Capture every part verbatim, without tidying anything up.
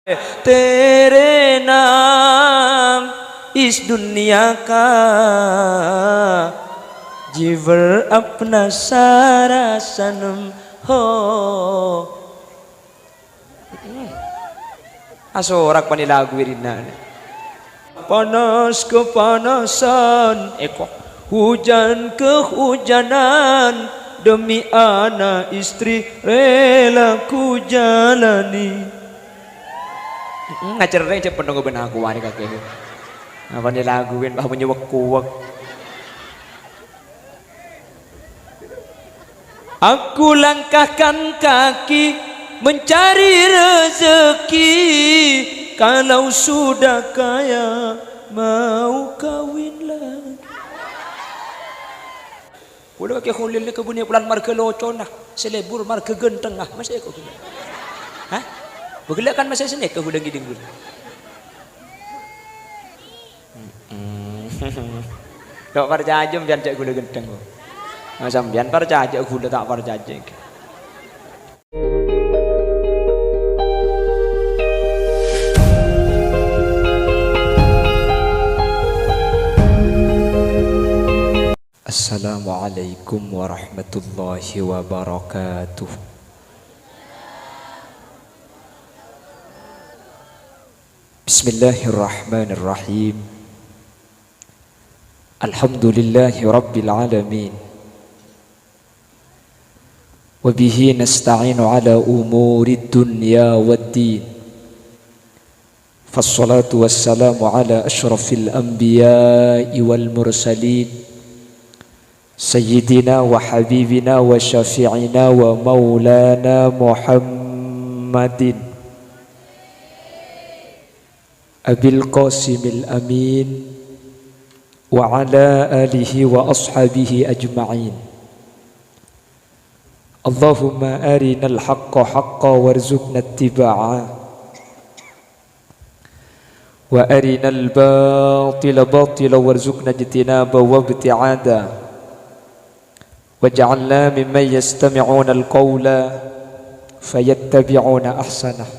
تیرے نام اس دنیا کا زیور اپنا سارا صنم ہو. Asorak panè lagu èrèna. Panas kepanasan, eko, hujan kehujanan, demi anak istri rela ku jalani. Ngacerrè cè' pennongo bân aku arè kakè. Apa ni lagu win, bah, punya wek-kuwek. Aku langkahkan kaki mencari rezeki, kalau sudah kaya mau kawin lagi. Kaulâ kakè Kholil nèka bânnè polana marghâ locona, sè lebur marghâ ghântengnga, masè kok ghellâ'. Hah? Bâ ghellâ' kan masè sanèka ghulâ ngèdhing ghulâ. Mm-mm. Ta' parcajâ sampèyan jhâ' ghulâ ghântheng, kok. Nah, sampèyan parcajâ, ghulâ ta' parcajâ. Assalamualaikum warahmatullahi wabarakatuh. Bismillahirrahmanirrahim. Alhamdulillahi rabbil alamin. Wa bihi nasta'inu ala umuri dunya waddin. Fassalatu wassalamu ala asyrafil anbiya'i wal mursalin. Sayyidina wa habibina wa syafi'ina wa maulana Muhammadin Abil Qasimil Amin wa ala alihi wa ashabihi ajma'in. Allahumma arinal haqqa haqqa warzuqna ittiba'a. Wa arinal batila batila warzuqna ijtinaba wa ibti'ada. Waj'alna mimman yastami'unal qawla fayattabi'una ahsanah.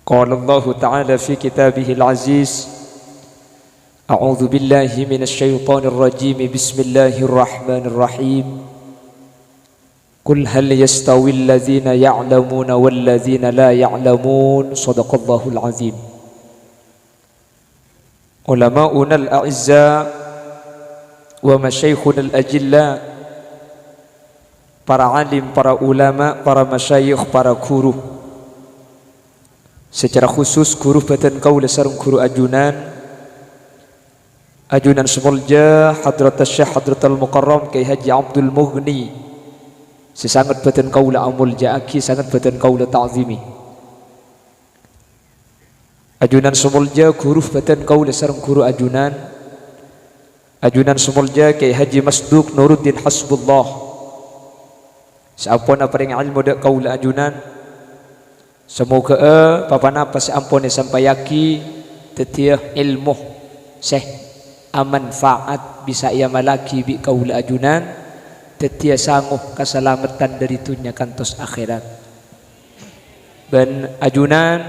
Qala Allahu ta'ala fi kitabihil aziz, a'udzu billahi minasy syaithanir rajim. Bismillahirrahmanirrahim. Qul hal yastawil ladzina ya'lamuna wal ladzina la ya'lamun. Shadaqallahul azim. Ulama'unal a'izza wa masyayikhunal ajilla, para alim, para ulama, para masyayikh, para ghuru. Secara khusus, ghuru bhâdhân kaulâ sareng ghuru ajunan, ajunan sè molja Hadratus Syekh Hadratul Mukarram Kyai Haji Abdul Mughni, sè sanget bhâdhân kaulâ amolja'aghi, sanget bhâdhân kaulâ ta'zimi. Ajunan sè molja ghuru bhâdhân kaulâ sareng ghuru ajunan, ajunan sè molja Kyai Haji Masduk Nuruddin Hasbullah, sè ampon aparèng èlmo dâ' kaulâ ajunan. Samoghâ'â pa-ponapa sè ampon èsampayaghi dhâddhiyâ èlmo sè amanfaat bisa èamallaghi bi' kaulâ ajunan, dhâddhiyâ sango kasalameddhân dâri dhunnya kantos akhèrat. Bân ajunan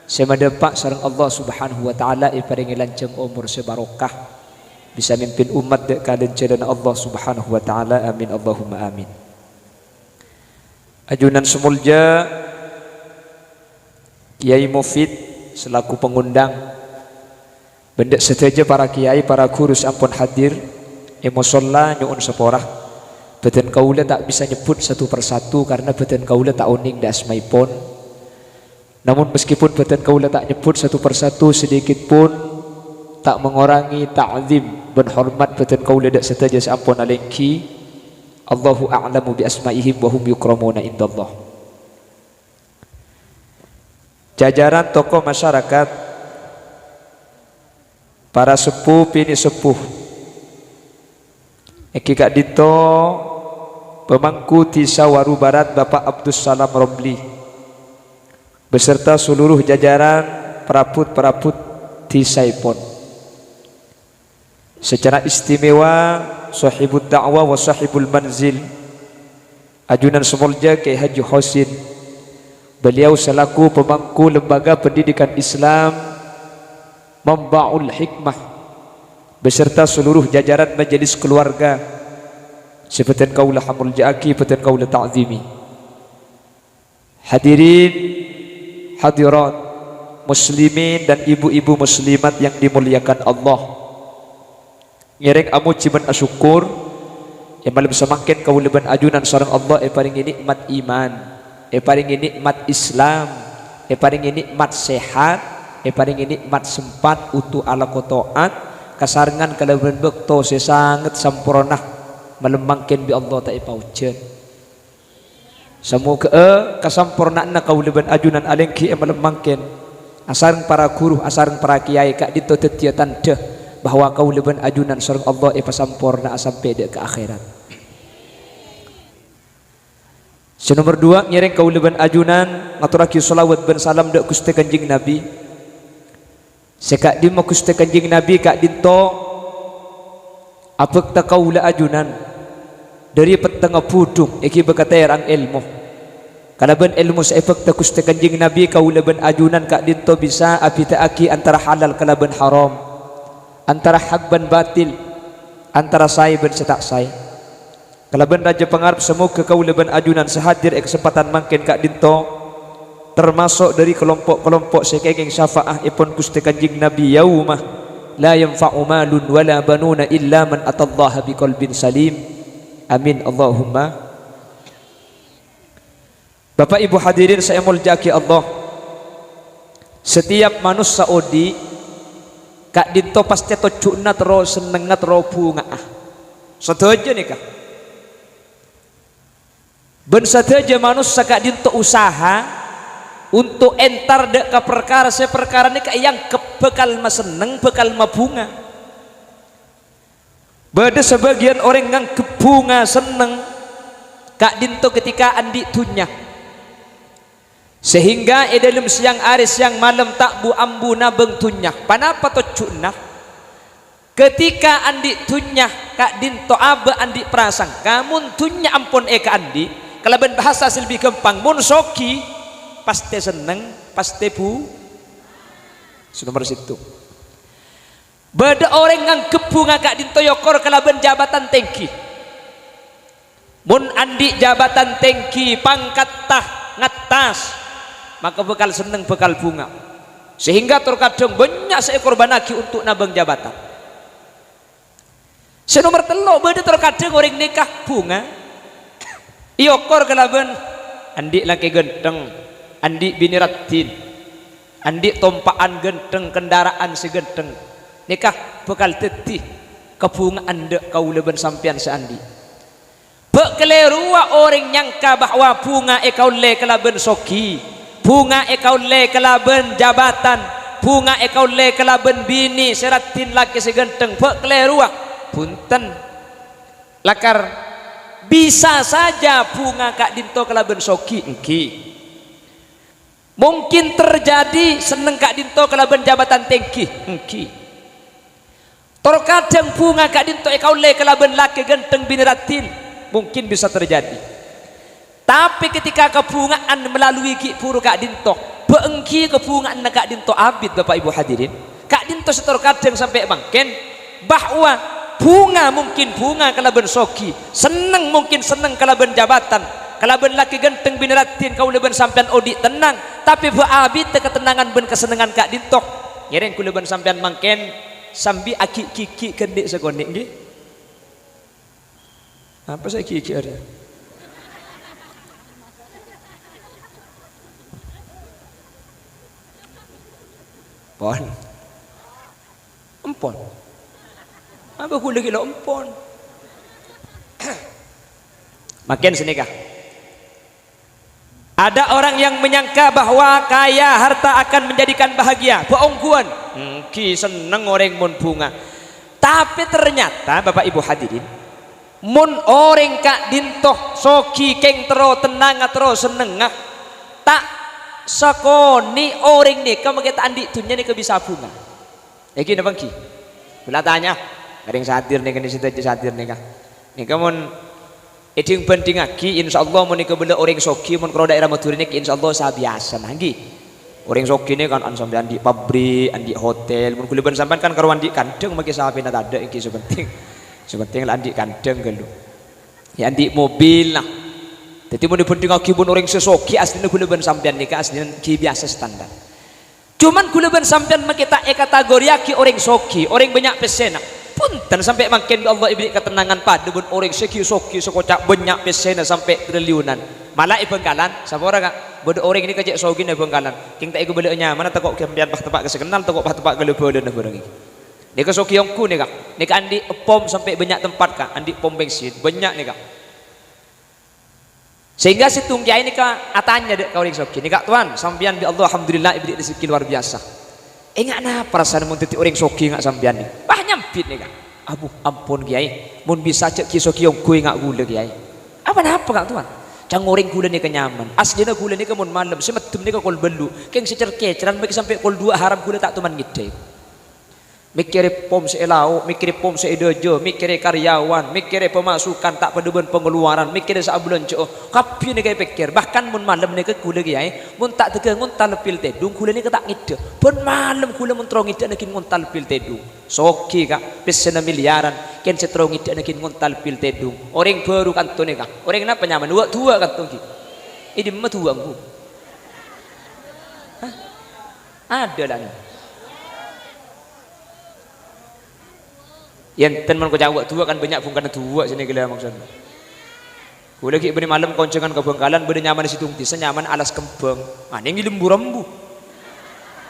sè madâpa' sareng Allah Subhanahu wa Ta'ala èparèngè lanjhâng omor sè barokah, bisa mimpin ommat dâ' ka lanjhârânna Allah Subhanahu wa Ta'ala. Amin, Allahumma amin. Ajunan sè molja Kyai Mufid selaku pangondhâng, bân dâ' sadhâjâ para kyai, para ghuru sè ampon hadir è mosolla, nyo'on sapora. Bhâdhân kaulâ ta' bisa nyebbhut satu per satu karna bhâdhân kaulâ ta' onèng dâ' asmaèpon. Namun, meskipun bhâdhân kaulâ ta' nyebbhut satu per satu, sedikit pun ta' mengurangi ta'zim bân hormat bhâdhân kaulâ dâ' sadhâjâ sè ampon alèngghi. Allahu a'lamu bi asma'ihim wa hum yukramuna indallah. Jajaran tokoh masyarakat, para seppo binè' seppo. Èngghi ka'dinto pemangku Dhisa Waru Barat Bapak Abdussalam Romli beserta seluruh jajaran perabot-perabot dhisaèpon. Secara istimewa, Sohibud Da'wah wa Sohibul Manzil, ajunan sè molja Kyai Haji Hosin, Beliau selaku pemangku Lembaga Pendidikan Islam Mambaul Hikmah beserta seluruh jajaran majelis keluarga sè bhâdhân kaulâ hamolja'aghi, bhâdhân kaulâ ta'zimi. Hadirin hadirat, muslimin dan ibu-ibu muslimat yang dimuliakan Allah. Ngèrèng amojhi bân asokkor, è malem samangkèn kaulâ bân ajunan sareng Allah èparèngè nè'mat iman, èparèngè nè'mat Islam, èparèngè nè'mat sehat, èparèngè nè'mat sempat untuk alako ta'at, kasarengan kalabân bâkto sè sanget samporna. Malem mangkèn bi' Allah ta' èpaojhân. Samoghâ'â kasamporna'anna kaulâ bân ajunan alèngghi è malem mangkèn, asareng para ghuru, asareng para kèyaè ka'dinto dhâddhiyâ tandhâ bahwa kaulâ bân ajunan sareng Allah èpasamporna'a sampè' dâ' ka akhèrat. Sè nomer duwâ', ngèrèng kaulâ bân ajunan ngatorraghi shalawat bân salam dâ' Ghustè Kanjeng Nabi. Sè ka'dimma Ghustè Kanjeng Nabi ka'dinto abhâkta kaulâ ajunan dhâri pettengnga budhung èghibâ ka tèrang èlmo. Kalabân èlmo sè èbhâkta Ghustè Kanjeng Nabi, kaulâ bân ajunan ka'dinto bisa abhidhâ'aghi antara halal kalabân haram, antara hak bân batil, antara saè bân sè ta' saè. Kalabân rajâ pangarep, samoghâ kaulâ bân ajunan sè hadir è kasempadhân mangkèn ka'dinto tamaso' dhâri kalompo'-kalompo' sè kèngèng syafa'aèpon Ghustè Kanjeng Nabi, "Yauma la yanfa'u malun wala banuna illa man atallaha biqalbin salim." Amin, Allahumma. Bapak Ibu hadirin sè èmoljâ'aghi Allah, setiap manossa odi' ka'dinto pastè tojjhuna terro sennengnga, terro bhunga'a. Sadhâjâ nèka. Bân sadhâjâ manossa ka'dinto usaha untuk entar dâ' ka parkara sè parkara nèka èangghep bhâkal masenneng, bhâkal mabhunga. Bâdâ sabâgiyân orèng nganggep bhunga senneng ka'dinto ketika andi' dhunnya. Sehingga è dâlem sèyang arè sèyang malem ta' bu-ambu nabâng dhunnya. Ponapa tojjhuna? Ketika andi' dhunnya ka'dinto abâ' andi' prasangka, mon dhunnya ampon èkaandi', kalabân bhâsa sè lebbi ghâmpang, mon soghi, pastè senneng, pastè bu-, sè nomer sèttong. Bâdâ orèng nganggep bhunga ka'dinto èokor kalabân jabatan tèngghi. Mon andi' jabatan tèngghi, pangkatta ngattas, maka bhâkal senneng, bhâkal bhunga. Sehingga tor kadhâng bânnya' sè èkorbhânnaghi untuk nabâng jabatan. Sè nomer tello', bâdâ tor kadhâng orèng nèka bhunga èokor kalabân andi' lakè ghântheng, andi' binè raddhin, andi' tompa'an ghântheng, kendaraan sè ghântheng. Nèka bhâkal dhâddhi kabhunga'an dâ' kaulâ bân sampèyan sè andi'. Bâ' kalèrowa orèng nyangka bahwa bhunga èkaollè kalabân soghi, bhunga èkaollè kalabân jabatan, bhunga èkaollè kalabân binè sè raddhin, lakè sè ghântheng. Bâ' kalèrowa. Bhunten. Lakar bisa saja bhunga ka'dinto kalabân soghi, èngghi. Mungkin terjadi senneng ka'dinto kalabân jabatan tèngghi, èngghi. Tor kadhâng bhunga ka'dinto èkaollè kalabân lakè ghântheng binè raddhin, mungkin bisa terjadi. Tapè ketika kabhunga'an melalui ghi' bhuru ka'dinto, bâ' èngghi kabhunga'anna ka'dinto abit, Bapak Ibu hadirin. Ka'dinto sè tor kadhâng sampè' mangkèn, bahwa bhunga mungkin bhunga kalabân soghi, senneng mungkin senneng kalabân jabatan, kalabân lakè ghântheng binè raddhin, kaulâ bân sampèyan odi' tennang, tapè bâ' abitta katennangan bân kasennengngan ka'dinto. Ngèrèng kaulâ bân sampèyan mangkèn sambi aghi'-ghighi' ghândhi' sakonè', èngghi? Apa sè aghi'-ghighi' arèya? Pon. Empon. Apa ghulâ ghi' lo' empon? Mangkèn sanèka. Ada orang yang menyangka bahwa kaya harta akan menjadikan bahagia. Bâ' ongghuwân. Èngghi senneng orèng mon bhunga. Tapè ternyata, Bapak Ibu hadirin, mon orèng ka'dinto soghi kèng terro tennangnga, terro sennengnga, ta' sakonè' orèng nèka makè ta' andi' dhunnya nèka bisa bhunga. Èngghi napa èngghi? Kaulâ tanya, ka rèng sè hadir nèka, nè sè sadhâjâ sè hadir nèka. Nèka mon Èdhing-bhândhingngaghi, insyaallah mon èkabâlâ orèng soghi, mon karo dhaèra Madhurâ nèka, insyaallah sabiyasana, ngghi. Orèng soghi nèka kan an-, sampè' andi' pabrik, andi' hotel, mon ghulâ bân sampèyan kan karo andi' kandhâng, makè sapèna tadâ', ngghi, sè pentèng. Sè pentèng la andi' kandhâng ghâllu. Ya, andi' mobil, nah. Dhâddhi, mon èbhândhingngaghi bân orèng sè soghi, aslina ghulâ bân sampèyan nèka aslina ghi biyasa standar. Coma ghulâ bân sampèyan makè ta' èkatagoryaghi orèng soghi, orèng bânnya' pèssèna. Bhunten, sampè' mangkèn bi' Allah èberri' katennangan padâ bân orèng sè ghi soghi, sè koca' bânnya' pèssèna sampè' triliunan. Mala è Bhângkalan, sapora, Ka'? Bâdâ orèng nèka cè' soghina è Bhângkalan. Kèng ta' èkabâlâ'â nyamana, tako' ghâmpèyan pas teppa' ka sè kennal, tako' pas teppa' ka la-bhâlâna bhârâng nèka. Nèka soghi ongghu nèka. Nèka andi' pom sampè' bânnya' tempat, Ka'. Andi' pom bensin, bânnya' nèka. Sehingga sèttong kèyaè nèka atanya dâ' ka orèng soghi, "Nèka, Towan, sampèyan bi' Allah, alhamdulillah, èberri' rejhekkè lowar biyasa. Enga' napa rassana mon dhâddhi orèng soghi enga' sampèyan nèka?" Wah, nyambit nèka. "Abu, ampon, Kèyaè. Mon bisa jhâ' ghi soghi ongghu enga' ghulâ, Kèyaè." "Apa napa, Ka', Towan?" "Ca'na orèng ghulâ nèka nyaman. Aslina ghulâ nèka mon malem, sè mèddem nèka kol bâllu'. Kèng sè cerkècèran makè sampè' kol duwâ' haram ghulâ ta' toman ngèddhâ." Mèkkèrè pom sè èlao', mèkkèrè pom sè èdhâjâ, mèkkèrè karyawan, mèkkèrè pemasukan ta' padâ bân pengeluaran, mèkkèrè sè abhâlânjhâ'â, kabbhi nèka èpèkkèr. Bahkan mon malem nèka ghulâ, Kèyaè, mon ta' dâgghâ ngontal pil tèdung, ghulâ nèka ta' ngèddhâ. Bân malem ghulâ mon terro ngèddhâ'âna ghi' ngontal pil tèdung. Soghi, Ka', pèssèna milyaran, kèng sè terro ngèddhâ'âna ghi' ngontal pil tèdung. Orèng bhâru kanto nèka. Orèng napa nyamana? Wâ' duwâ' kanto ghi. È dimma duwâ' ongghu? Hah? Adâ la nèka. Yènten mon koca' wâ' duwâ' kan bânnya' bhungkana duwâ' sè nèka la maksodda. Ghulâ ghi' bânnè malem konjhângan ka Bhângkalan, bâdâ nyamana sèttong dhisa, nyamana Alas Kembhâng. Anèng è lembu rombu.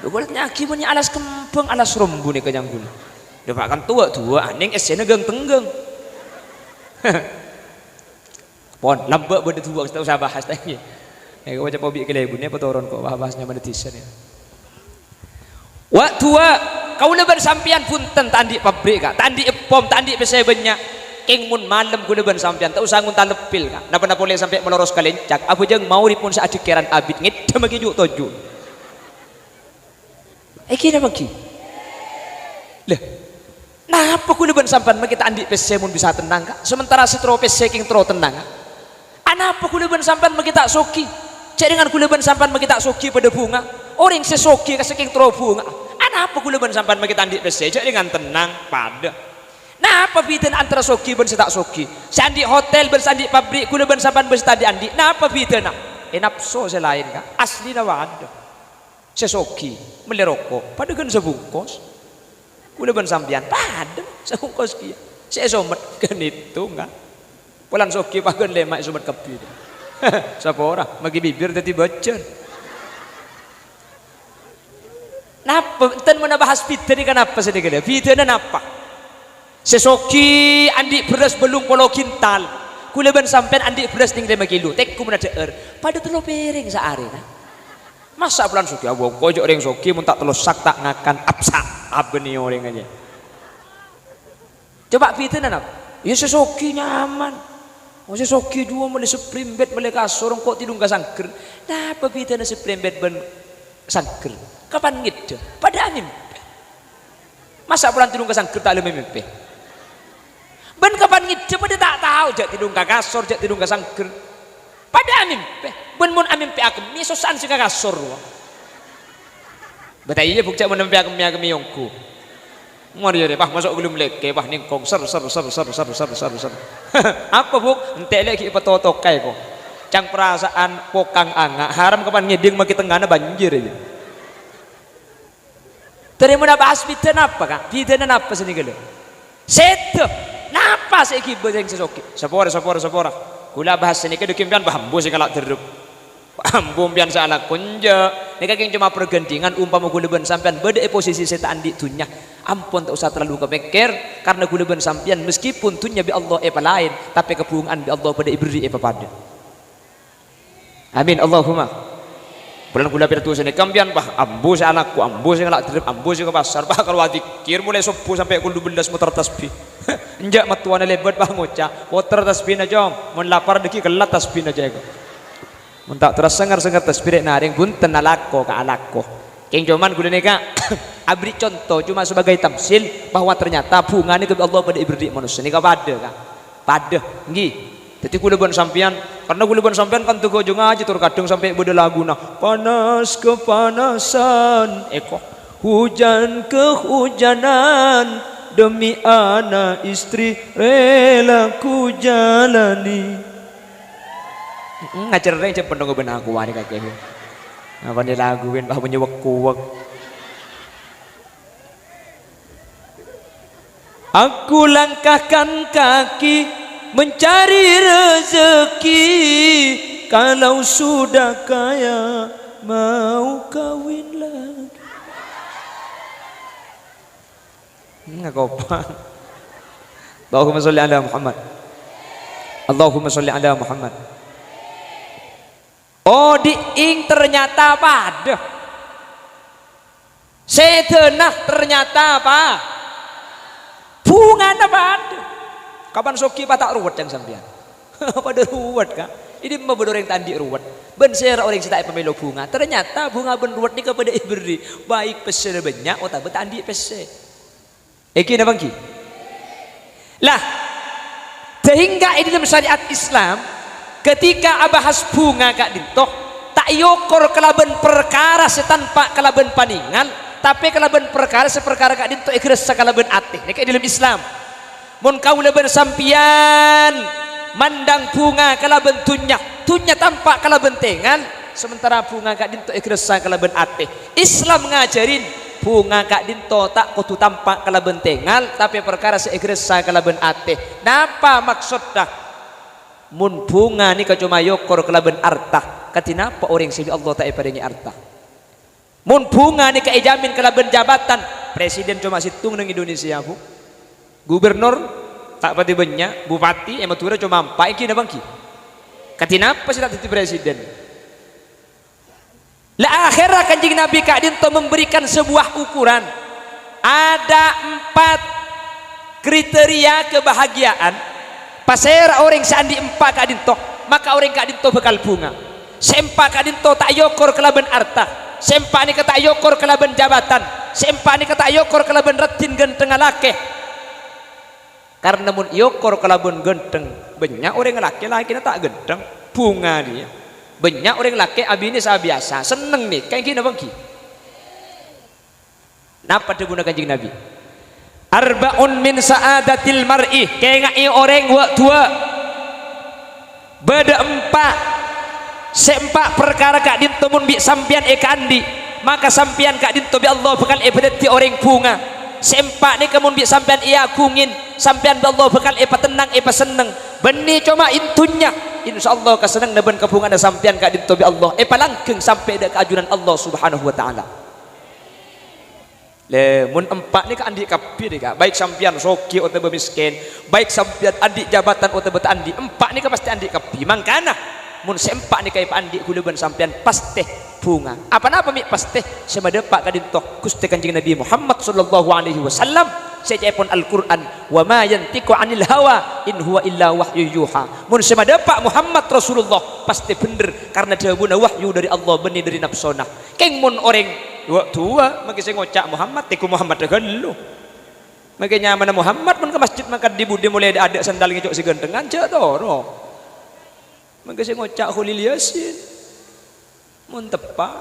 Lho, ghulâ tanya'aghi bânnè Alas Kembhâng, Alas Rombu nèka nyang ghulâ. Lho, pa' kanto wâ' duwâ', anèng essèna ghâng-tengghâng. Pon, lambâ' bâdâ duwâ', ta' osa bahas, ta' ngghi. Nèka koca' pobi' kalèbun, nèka patoron ko' bahas nyamana dhisa nèka. Wâ' duwâ', kaulâ bân sampèyan bhunten ta' andi' pabrik, Ka', ta' andi' pom, ta' andi' pèssè bânnya'. Kèng mon malem kaulâ bân sampèyan ta' osa ngontal pil, Ka'. Napa-napa polè sampè' maloros ka lèncak, abhâjâng maorèpon sè adhikèran abit, ngèddhâ maghi ju'-toju'. Èghi napa èghi? Lha, napa kaulâ bân sampèyan makè ta' andi' pèssè mon bisa tennang, Ka'? Samantara sè terro pèssè kèng terro tennang, Ka'? Anapa kaulâ bân sampèyan makè ta' soghi? Jhâ' rèngan kaulâ bân sampèyan makè ta' soghi padâ bhunga. Orèng sè soghi ka sè kèng terro bhunga. Anapa kaulâ bân sampèyan makè ta' andi' pèssè? Jhâ' rèngan tennang padâ. Napa bhidhâna antara soghi bân sè ta' soghi? Sè andi' hotel bân sè andi' pabrik, kaulâ bân sampèyan bân sè ta' andi'-andi'. Napa bhidhâna? È napso sè laèn, Ka'. Aslina padâ. Sè soghi mellè roko', padâ ghân sabungkos. Kaulâ bân sampèyan padâ sabungkos kèya. Sè èsomet ghân èttong, Ka'. Polana soghi paghân lèma' èsomet kabbhi. Sapora, maghi bibir dhâddhi bâjân. Napa, enten mon abahas bhidhâ nèka napa sè nèka lè? Bhidhâna napa? Sè soghi andi' bherrâs bâllung polo kintal. Kaulâ bân sampèyan andi' bherrâs nèng lèma kilo. Tèko mon adhâ'âr. Padâ tello pèrèng saarè, Ka'. Masa' polana soghi, "Abâ' engko' jhâ' orèng soghi, mon ta' tello sak ta' ngakan." Apsa', abânnè orèng ajâ. Coba bhidhâna napa? Ya sè soghi nyaman. Oh, sè soghi jhuwa mellè spring bed, mellè kasor, engko' tèdung ka sangghâr. Napa bhidhâna spring bed bân sangghâr? Kapan ngèddhâ? Padâ amèmpè. Masa' polana tèdung ka sangghâr ta' la amèmpè? Bân kapan ngèddhâ padâ ta' tao, jhâ' tèdung ka kasor, jhâ' tèdung ka sangghâr. Padâ amèmpè. Bân mon amèmpè akemmè, sossa'an sè ka kasor rowa. Bâ ta' iyâ, Bu', jhâ' mon amèmpè akemmè-akemmè ongghu. Mon iyâ rè, pas maso' ghâllu lèkè, pas nèngkong, ser, ser, ser. Apa, Bu'? Entè' lè' ghi' èpatotoka èko. Cang parasa'an pokang anga', haram kapan ngèdhing makè tengngana banjir iyâ. Dhâri mon abahas bhidhâna napa, Ka'? Bhidhâna napa sè nèka lho? Sèdhâ. Napa sè èghibâ sè soghi? Sapora, sapora, sapora. Kaulâ abahas sè nèka dhâggi' sampèyan, bâh, ambu sè ngala' dherrep. Ambu sampèyan sè alako, enjâ'. Nèka kèng coma pergandhingan, ompama kaulâ bân sampèyan bâdâ è posisi sè ta' andi' dhunnya. Ampon ta' osa terlalu kapèkkèr, karna kaulâ bân sampèyan meskipun dhunnya bi' Allah èpalaèn, tapè kabhunga'an bi' Allah padâ èberri' èpapadâ. Amin, Allahumma. Polana kaulâ pèra' dusana, sampèyan, bâh, ambu sè alako, ambu sè ngala' dherrep, ambu sè ka pasar, bâh, karo adzikir molaè sobbhu sampè' kol dubellâs moter tasbih. Enjâ' mattowana lèbât, bâh, ngoca', "Poter tasbihna, Cong. Mon lapar dhâggi' kellat tasbihna, Cèko." Mon ta' terros sènger-sènger tasbih rè' narèng, bhunten alako ka alako. Kèng coma kaulâ nèka aberri' conto, coma sebagai tamsil bahwa ternyata bhungana bi' Allah padâ èberri' manossa. Nèka padâ, Ka'. Padâ, ngghi. Dhâddhi kaulâ bân sampèyan, karna kaulâ bân sampèyan kan tegghâ jhâ' ngajhi, tor kadhâng sampè' bâdâ laguna, "Panas kepanasan, eko, hujan kehujanan, demi anak istri rela ku jalani." Mm, ngacerrè jhâ' pènto bân aku arè kakè. Apa ni lagu win, bah, nyewek-kuwek. Aku langkahkan kaki mencari rezeki, kalau sudah kaya mau kawin lagi. Ngakopa. Allahumma sholli ala Muhammad. Allahumma sholli ala Muhammad. Oh, di'ing ternyata padâ. Sèdâna ternyata apa? Bhungana padâ. Kapan soghi pas ta' ruwet, ca'na sampèyan? Padâ ruwet, Ka'. È dimma bâdâ orèng ta' andi' ruwet? Bân sèra orèng sè ta' èpamèlo bhunga? Ternyata bhunga bân ruwet nèka padâ èberri', baik pèssèna bânnya' otabâ ta' andi' pèssè. Èngghi napa èngghi? Lah, sehingga è dâlem syariat Islam, ketika abahas bhunga ka'dinto, ta' èokor kalabân parkara sè tampa' kalabân panèngal, tapè kalabân parkara sè parkara ka'dinto ègrassa kalabân atè. Nèka è dâlem Islam. Mon kaulâ bân sampèyan mandhâng bhunga kalabân dhunnya, dhunnya tampa' kalabân tèngal, sementara bhunga ka'dinto ègrassa kalabân atè. Islam ngajhârin bhunga ka'dinto ta' kodhu tampa' kalabân tèngal, tapè parkara sè ègrassa kalabân atè. Napa maksodda? Mon bhunga nèka coma èokor kalabân arta, kadhi napa orèng sè bi' Allah ta' èparèngè arta? Mon bhunga nèka èjamin kalabân jabatan, presiden coma sèttong neng Indonesia, Bu. Gubernur ta' patè bânnya', bupati è Madhurâ coma empa', èngghi napa èngghi? Kadhi napa sè ta' dhâddhi presiden? La akhèrra Kanjeng Nabi ka'dinto memberikan sebuah ukuran. Ada empat kriteria kebahagiaan. Pasèra orèng sè andi' empa' ka'dinto, maka orèng ka'dinto bhâkal bhunga. Sè empa' ka'dinto ta' èokor kalabân arta. Sè empa' nèka ta' èokor kalabân jabatan. Sè empa' nèka ta' èokor kalabân raddhin ghântengnga lakè. Karna mon èokor kalabân ghântheng, bânnya' orèng lakè lakèna ta' ghântheng, bhunga rèya. Bânnya' orèng lakè abinè sa biyasa, senneng nèka, èngghi napa èngghi? Napa dhâbuna Kanjeng Nabi? "Arba'un min sa'adatil mar'i," kènga'è orèng wâ'-duwâ'. Bâdâ empa'. Sè empa' parkara ka'dinto mon bi' sampèyan èkaandi', maka sampèyan ka'dinto bi' Allah bhâkal èpadhâddhi orèng bhunga. Sè empa' nèka mon bi' sampèyan èaghungin, sampèyan bi' Allah bhâkal èpatennang, èpasenneng. Bânnè coma è dhunnya, insyaallah kasennengnganna bân kabhungana sampèyan ka'dinto bi' Allah èpalanggheng sampè' dâ' ka ajunan Allah Subhanahu wa Ta'ala. Lè, mon empa' nèka andi' kabbhi nèka, baik sampèyan soghi otabâ mèskèn, baik sampèyan andi' jabatan otabâ ta' andi', empa' nèka pastè andi' kabbhi. Mangkana, mon sè empa' nèka èpaandi' ghulâ bân sampèyan, pastè bhunga. Apa-napa mè' pastè? Sè madâpa' ka'dinto Ghustè Kanjeng Nabi Muhammad sallallahu alaihi wasallam, sè ca'èpon Al-Qur'an, "Wa ma yantiqu 'anil hawa, in huwa illa wahyu yuha." Mon sè madâpa' Muhammad Rasulullah, pastè bhendher, karna dhâbuna wahyu dâri Allah, bânnè dâri napsona. Kèng mon orèng wâ'-duwâ', mangkè sè ngoca' Muhammad, tèko Muhammad ghâllu. Mangkè nyamana Muhammad, mon ka masjid mangkat dhi-budhi molaè dâ'-adâ' sandal ngèco' sè ghânthengan, jhâ' toro'. Mangkè sè ngoca' Kholil Yasin. Mon teppa'.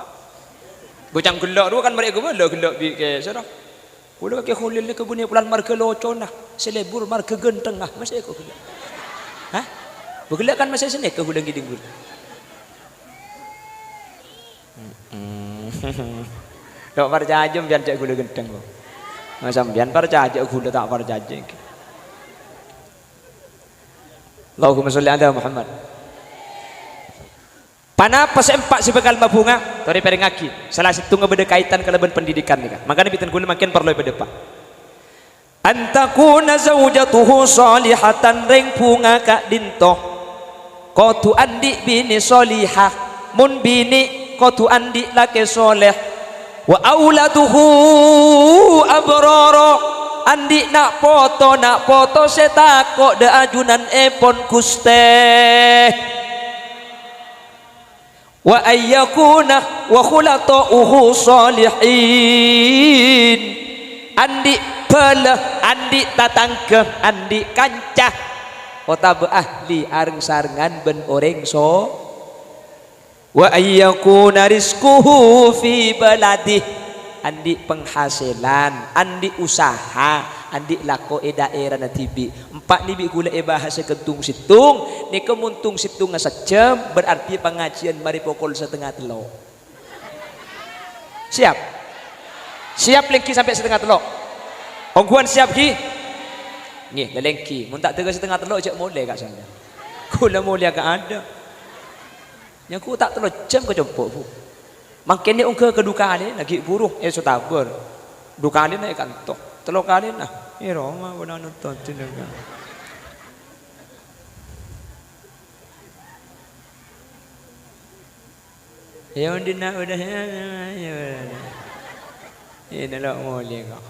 Bocah ghellâ' rowa kan marè ghâbây ghellâ' bi' kè sèra. Kaulâ kakè Kholil nèka bânnè polana marghâ locona, sè lebur marghâ ghânthengnga, masè èko ghellâ'. Hah? Bâ ghellâ' kan masè sanèka ghulâ ngèdhing ghulâ. Mm-mm. Dâ' parcajâ sampèyan cè' ghulâ ghântheng, kok. Nah, sampèyan parcajâ, ghulâ ta' parcajâ, èngghi. Allahumma sholli ala Muhammad. Ponapa sè empa' sè bhâkal mabhunga? Torè parèngngaghi, sala sèttongnga bâdâ kaètan kalabân pendidikan nèka. Mangkana bhâdhân ghulâ mangkèn parlo èpadâpa'. An takuna zaujatuhu shalihatan, rèng bhunga ka'dinto kodhu andi' binè shalihah. Mon binè kodhu andi' lakè shalèh. Wa auladuhu abrara, andi' na' poto, na' poto sè tako' dâ' ajunanèpon Ghustè. Wa ayyakuna wa khulata'uhu shalihin. Andi' bhâlâ, andi' tatangghâ, andi' kanca. Otabâ ahli areng-sarengngan bân orèng so-, wa ayyakuna rizquhu fi baladih, andi' penghasilan, andi' usaha, andi' lako è dhaèrana dhibi'. Empa' nè bi' ghulâ èbahasa ghântong sèttong, nèka mon tong sèttongnga sajjhâm, berarti pangajiân marè pokol satengnga tello'. Siap? Siap lèngghi sampè' satengnga tello'? Ongghuwân siap, ghi? Ngghi, lalèngghi. Mon ta' dâgghâ satengnga tello', jhâ' molè, Ka', sampèyan. Ghulâ molèya, Ka', adâ'. Nyangko ta' tello' jam ka compo', Bu. Mangkèn nè ongghâ ka du kalèna, ghi' buru, è, sotabâr. Du kalèna è kanto. Tello' kalèna. È, roma, bâna nonton, Ka'. Ya, undina udah, ya, ya, ya. Ini lo' molè, kok.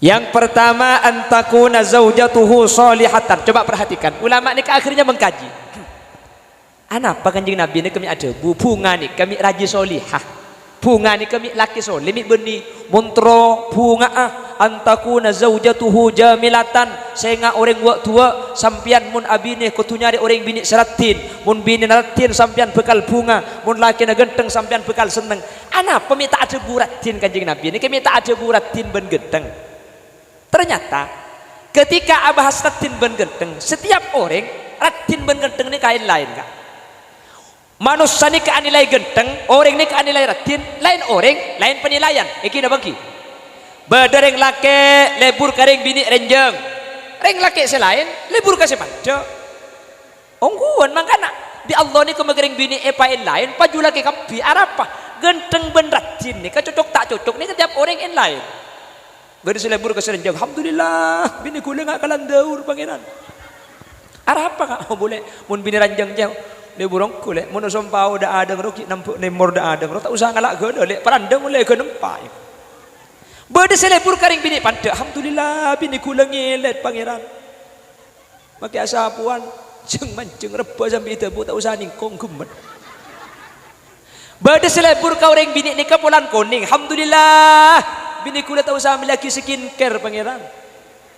Yang pertama, an takuna zaujatuhu sholihatan. Coba perhatikan, ulama nèka akhirnya mengkaji. Anapa Kanjeng Nabi nèka mè' adhâbu, bhunga nèka mè' rajâ sholihah? Bhunga nèka mè' lakè solè mè' bânnè. Mon terro bhunga'a, an takuna zaujatuhu jamilatan, sènga' orèng wâ'-duwâ', sampèyan mon abinè kodhu nyarè orèng binè' sè raddhin, mon binèna raddhin sampèyan bhâkal bhunga, mon lakèna ghântheng sampèyan bhâkal senneng. Anapa mè' ta' adhâbu raddhin Kanjeng Nabi nèka mè' ta' adhâbu raddhin bân ghântheng? Ternyata, ketika abahas raddhin bân ghântheng, setiap orèng raddhin bân ghântheng nèka laèn-laèn, Ka'. Manossa nèka anilai ghântheng, orèng nèka anilai raddhin, laèn orèng, laèn penilaian. Ènggi napa ènggi? Bâdâ rèng lakè' lebur ka rèng binè' rènjhâng. Rèng lakè' sè laèn lebur ka sè pandhâ'. Ongghuwân, mangkana bi' Allah nèko maghâreng binè' èpaèn-laèn, paju lakè' kabbhi. Arapa? Ghântheng bân raddhin nèka cocok ta' cocok nèka tiap orèng èn-laèn. Bâdâ sè lebur ka sè rènjhâng, "Alhamdulillah, binè ghulâ nga' kalandhâur, Pangèran." Arapa, Ka'? "Oh, bulâ, mon binè rènjhâng, cè', lebur ongghu, Lè'. Mon sompao dâ' adhâng ro, ghi' nambhâ' nèmor dâ' adhâng ro, ta' osa ngala' ghâlâ, Lè'. Parandhâng ollè ghâ nempa." Bâdâ sè lebur ka rèng binè' pandhâ', "Alhamdulillah, binè ghulâ ngèlèt, Pangèran." Makè asapowan, jhâng-manjhâng rebbhâ sambi dhâbu ta' osa nèngkong ghemmet. Bâdâ sè lebur ka orèng binè' nèka polana konèng. Alhamdulillah, binè ghulâ ta' osa mellèyaghi skincare, Pangèran.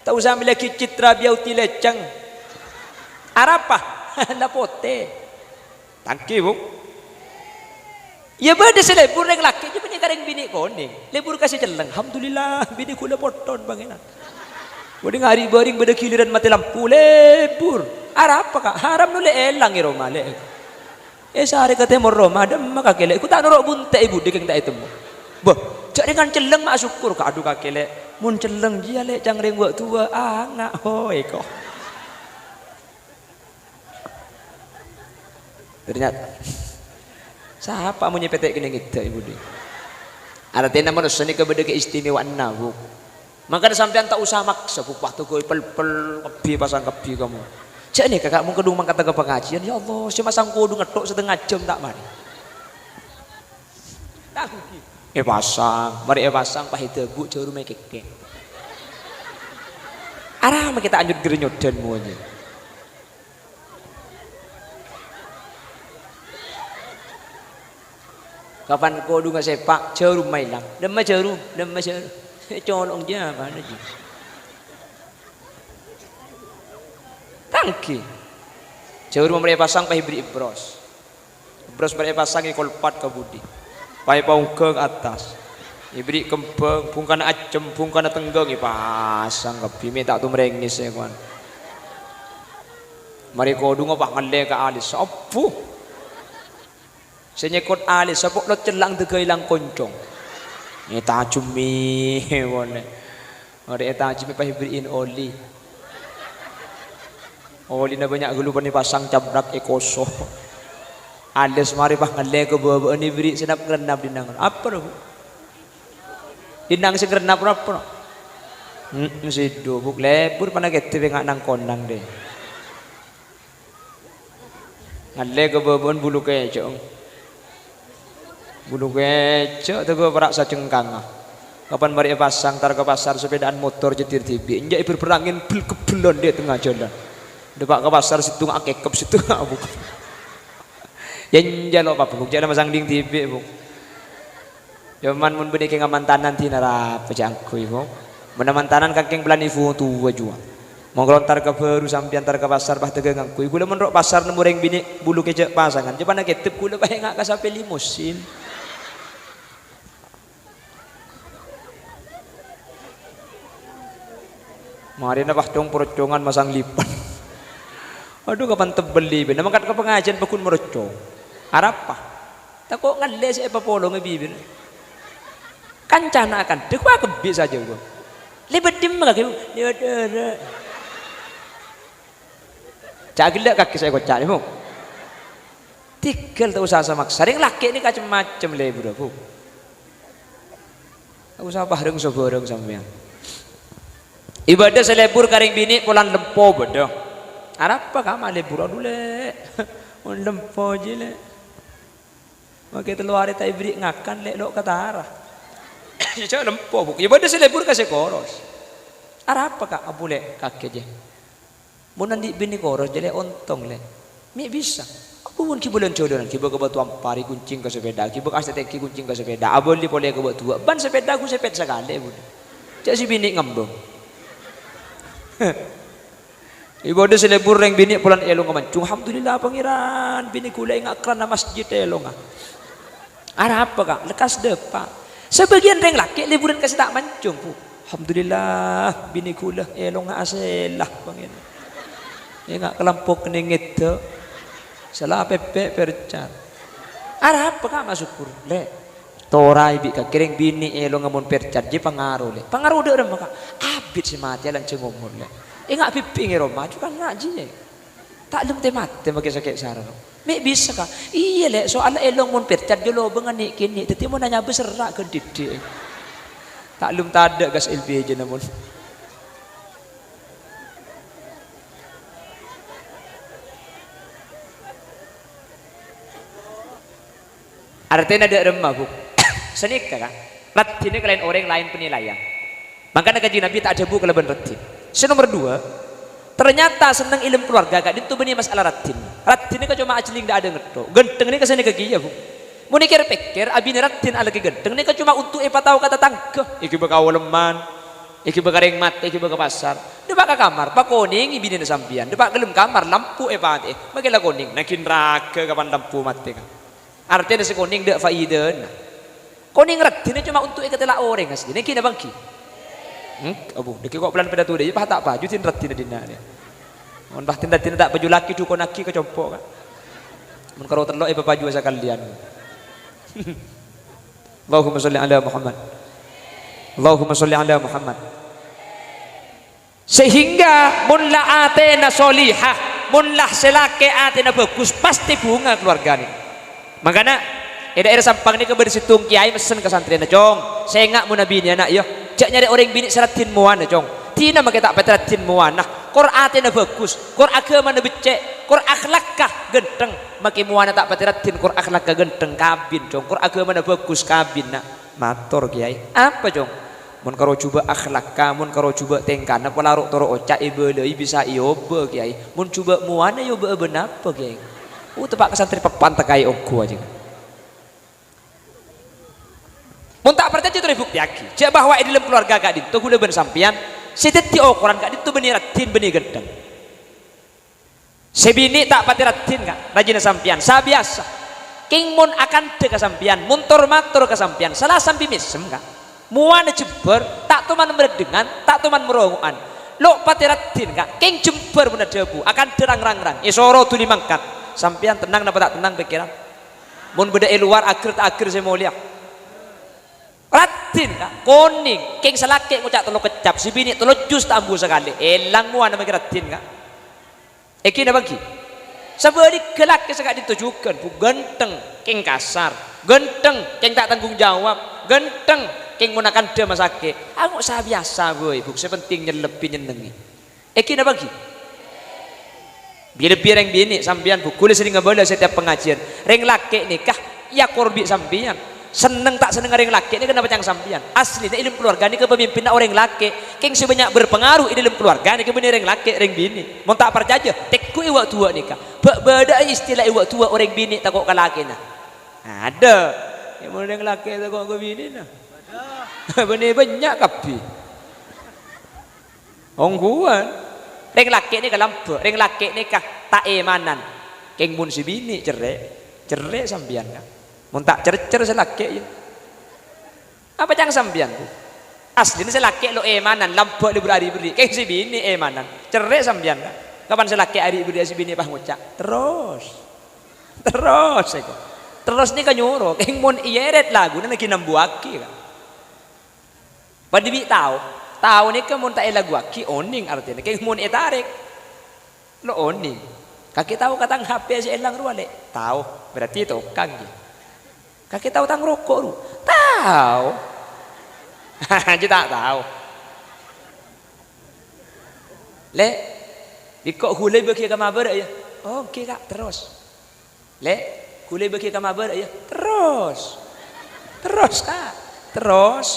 Ta' osa mellèyaghi Citra Beauty lècèng. Arapa? La potè. Tangghi, Bu. Iyâ bâdâ sè lebur rèng lakè' jâ' bânnè ka rèng binè' konèng. Lebur ka sè cellèng. Alhamdulillah, binè ghulâ potton, Pangèran. Bâdâ ngari bâring bâdâ giliran matè lampu, lebur. Arapa, Ka'? Haram nollè èlang è roma, Lè'. Èsarè ka tèmor roma, dâmma kakè, Lè'. Ghu ta' noro' bunte' è budi kèng ta' ètemmo. Bâh, jâ' rèngan cellèng ma' asokkor, Ka'. Adhu kakè, Lè'. Mon cellèng jiyâ, Lè', cang rèng wâ'-duwâ', anga', ho, èko. Ternyata. Sapa mon nyèpètè' kènè' ngèdâ' è budi? Artèna manossa nèka bâdâ keistimewaanna, Bu. Mangkana sampèyan ta' osa maksa, Bu, wah, togoi pel-pel, kabbhi pasang kabbhi kamu. Jâ' nèka, Ka', mon kadhung mangkata ka pangajiân, ya Allah, sè masang kodhung ngetthok satengnga jam ta' marè. Èpasang, marè èpasang, pas èdâbu, jârumma èkèkè. Arapa kita anjut gèrènyodhân monyè. Kapan kodhungnga sèpa', jârumma èlang. Dâmma jârum, dâmma jârum. Colong jâ' mana jâ'. Tangghi. Jârumma marè èpasang, pas èberri' bros. Bros marè èpasang èkolpat ka budi. Pas èpaongghâ ka attas. Èberri' kembhâng, bhungkana ajhem, bhungkana tengghâng, èpasang kabbhi, mè' ta' tomrèngngès, èkowan. Marè kodhungnga pas ngallè ka alis, abbhu. Sè nyèkot alis, sapo' lo' cellèng dâgâ èlang koncong. Ètajemmè, polè. Marè ètajemmè pas èberri'in oli. Olina bânnya' ghâllu, pas èpasang, cabrak, èkoso'. Alis marè pas ngallè ka bâbâ'ân, èberri' sènap ngrennap dinna'. Apa, Bu? Dinna' sè ngrennap apa? Hmm, sèdhu, Bu. Lebur pana kèdhi bânnya' nang-konang, deh. Ngallè ka bâbâ'ân bulu kècè'. Bulu kècè' tèghâ para' sajengkangnga. Kapan marè èpasang, tar ka pasar, sapèdaan motor jâ' dhibi'. Enjâ' èbher-bherrangèn bel-kebbellân dâri tengnga jhâlân. Dâpa' ka pasar, sèttongnga akèkep, sèttongnga abuk. Yâ, enjâ' lo' apa, Bu. Jâ' la masang ding dhibi', Bu. Coma mon bânnè kèng amantanan dinna' arapa jâ' angghuy, Bu. Mon amantanan kakèng bellâna ibu towa jhuwa. Mon kalo entar ka bâru sampèyan entar ka pasar, pas dhâghângan, ghuy, kaulâ mon ro' pasar nemmo rèng binè' bulu kèjhâ' pasangan, jhâ' pana kèdhep, kaulâ paènga' ka sapè limousin. Marèna pas cong-porcongan masang lipan. Adhu, kapan tebbellè, bân mangkat ka pangajiân pagghun morocong. Arapa? Tako' ngallè sè èpapolonga bibirra. Kancana akantha, ghuwa kembi' sajâ, ghuwa. Lèbât dimma kakè, Bu? Lèbât dârâ. Ca' ghellâ' kakè sè èkoca', Bu. Tèghâl ta' osa samaksa. Rèng lakè' nèka cem-macem lebburra, Bu. Ta' osa parèng sabhârâng sampèyan. Ibâdâ sè lebbur ka rèng binè' polana lempo bâdâ. Arapa ka ma' lebbur? Adhu, Lè'. Mon lempo jiyâ, Lè'. Makè tello arè ta' èberri' ngakan, Lè', lo' katara. Jhâ' lempo, Bu. Ibâdâ sè lebbur ka sè koros. Arapa ka? Abu, Lè', kakè jiyâ. Mon andi' binè koros, jhâ' Lè' ontong, Lè'. Mè' bisa. Abu, mon ghibâ lan-jhâlânan, ghibâ ka Batu Ampar, èkoncèng ka sepèda, ghibâ ka Astètèk, èkoncèng ka sepèda, abâli polè ka bâdhuwâ', bân sepèda ghu sepèt sakalè, Bu. Jhâ' sè binè' ngambâng. Ibâdâ sè lebbur rèng binè' polana èlongnga manjhung. "Alhamdulillah, Pangèran, binè ghulâ ènga' kerrana masjid èlongnga." Arapa, Ka'? Lekkas dâpa'. Sabâgiyân rèng lakè' lebburan ka sè ta' manjhung, Bu. "Alhamdulillah, binè ghulâ èlongnga asèlla, Pangèran. Ènga' kalampok kennèng ngèdhâ'. Sala pèpè' pèrcat." Arapa, Ka', ma' sokkor, Lè'? Toraè bi' kakè rèng binè' èlongnga mon pèrcat jiyâ pangaro, Lè'. Pangaro dâ' remma, Ka'? Abit sè matèya lanjhâng omor, Lè'. Ènga' bhibbhi'na è roma, jhughân nga' jiyâ. Ta' lem tè-matè makè sakè' sara, ro. Mè' bisa, Ka'? Iyâ, Lè', soalla èlong mon pèrcat jiyâ lobângnga nè'-kènè', dhâddhi mon anyabâ serra' ghân dhiddhi'. Ta' lem tadâ' gas L P G-na mon. Artèna dâ' remma, Bu. Sanèka, Ka'. Raddhinna kalabân orèng laèn panilaian. Mangkana Kanjeng Nabi ta' adhâbu kalabân raddhin. Sè nomer duwâ', ternyata senneng è dâlem kalowarga ka'dinto bânnè masalah raddhin. Raddhin nèka coma ajhelling dâ' adâ' ngetto. Ghântheng nèka sanèka kèya, Bu. Mon èkèr-pèkkèr, abinè raddhin alakè ghântheng nèka coma onto' èpatao ka tatangghâ. Èghibâ ka olemman, èghibâ ka rèng matè, èghibâ ka pasar. Dâpa' ka kamar, pakonèngè binèna sampèyan. Dâpa' ka dâlem kamar, lampu èpatè'è. Makè la konèng, naghin raghâ kapan lampu matè, Ka'. Artèna sè konèng dâ' faidana. Konèng raddhinna coma onto' èkatèla orèng asli. Nènggi napa ènggi? Hmm, abu, dâgghi' ko' polana padâ todâ, pas ta' paju din raddhinna dinna' rè. Mon pas din raddhinna ta' paju lakè, dhukonnaghi ka compo', Ka'. Mon karo tello' èpapajuwâ sakalèyan. Allahumma sholli ala Muhammad. Allahumma sholli ala Muhammad. Sehingga mon la atèna sholihah, mon la sè lakè atèna bhâghus, pastè bhunga kalowargana. Mangkana, è dâ'ârâ Sampang nèka bâdâ sèttong kèyaè messen ka santrèna, "Cong, sènga' mon abinè, na', yâ. Jhâ' nyarè orèng binè' sè raddhin mowana, Cong. Dinah makè ta' patè raddhin mowana. Kor atèna bhâghus, kor aghâmana beccè', kor akhlakka ghântheng. Makè mowana ta' patè raddhin, kor akhlakka ghântheng, kabin, Cong. Kor aghâmana bhâghus, kabin, na'." Mator, Kèyaè. "Apa, Cong?" "Mon karo jhubâ' akhlakka, mon karo jhubâ' tèngkana, pola ro'-toro' oca' èbâlâi bisa èobâ, Kèyaè. Mon jhubâ' mowana èobâ'â bân apa, Kèyaè?" Oh, teppa' ka santrè peppan tekaè ongghu ajâ. Mon ta' parcajâ, torè buktèyaghi. Jhâ' bahwa è dâlem kalowarga ka'dinto, ghulâ bân sampèyan, sè dhâddhi okoran ka'dinto bânnè raddhin, bânnè ghântheng. Sè binè' ta' patè raddhin, Ka', rajina sampèyan, sabiyasa. Kèng mon akandhâ ka sampèyan, mon tor-mator ka sampèyan, sala sambi mèsem, Ka'. Mowana jembhâr, ta' toman marèddhângan, ta' toman marongo'an. Lo' patè raddhin, Ka', kèng jembhâr mon adhâbu, akandhâ rang-rangrang, èsoro dhuli mangkat. Sampèyan tennang napa ta' tennang pèkkèran? Mon bâdâ è lowar, aghâr ta' aghâr sè molèya? Raddhin, Ka', konèng, kèng sè lakè' ngoca' tello keccap, sè binè' tello jus ta' ambu sakalè. Èlang mowana makè raddhin, Ka'. Ènggi napa ènggi? Sabhâligghâ, lakè sè ka'dinto jhughân, Bu, ghântheng, kèng kasar, ghântheng, kèng ta' tanggung jawab, ghântheng, kèng mon akandhâ masakè'. Ango' sabiyasa bhâi, Bu, sè penting nyellebbhi, nyennengngè. Ènggi napa ènggi? Bi-, lebbi rèng binè' sampèyan, Bu, ghulâ serrèng abâlâ setiap pangajiân. Rèng lakè' nèka èakor bi' sampèyan. Senneng ta' sennengnga rèng lakè' nèka napa ca'na sampèyan. Aslina è dâlem kalowarga nèka pamimpinna orèng lakè'. Kèng sè bânnya' berpengaruh è dâlem kalowarga nèka bânnè rèng lakè', rèng binè'. Mon ta' parcajâ, tèngghu è wâ'-duwâ' nèka. Bâ-, bâdâ'â istilah è wâ'-duwâ' orèng binè' tako' ka lakèna? Adâ'. È mon rèng lakè' tako' ka binèna? Bânnè bânnya' kabbhi. Ongghuwân. Rèng lakè' nèka lambâ', rèng lakè' nèka ta' èmanan. Kèng mon sè binè' cerrè', cerrè' sampèyan, Ka'. Mon ta' cercer sè lakè', yâ. Apa ca'na sampèyan, Bu? Aslina sè lakè' lo' èmanan, lambâ' lebur ari-berri'. Kèng sè binè' èmanan. Cerrè' sampèyan, Ka'. Kapan sè lakè' ari-berri' sè binè' pas ngoca', "Terros." Terros, èko. Terros nèka nyoro. Kèng mon èyèrèt laguna naghi nambuwâghi, Ka'. Padâ bi' tao. Tao nèka mon ta' èlaghuwâghi, onèng artèna. Kèng mon ètarèk, lo' onèng. Kakè tao ka tang H P sè èlang rowa, Lè'? Tao. Berarti tokang, ghi. Kakè tao tang roko' rowa? Tao. Jâ' ta' tao. Lè', bi' engko' ghulâ bâghi ka ma' bârâ', yâ? Oh, èngghi, Ka', terros. Lè', ghulâ bâghi ka ma' bârâ', yâ? Terros. Terros, Ka'. Terros.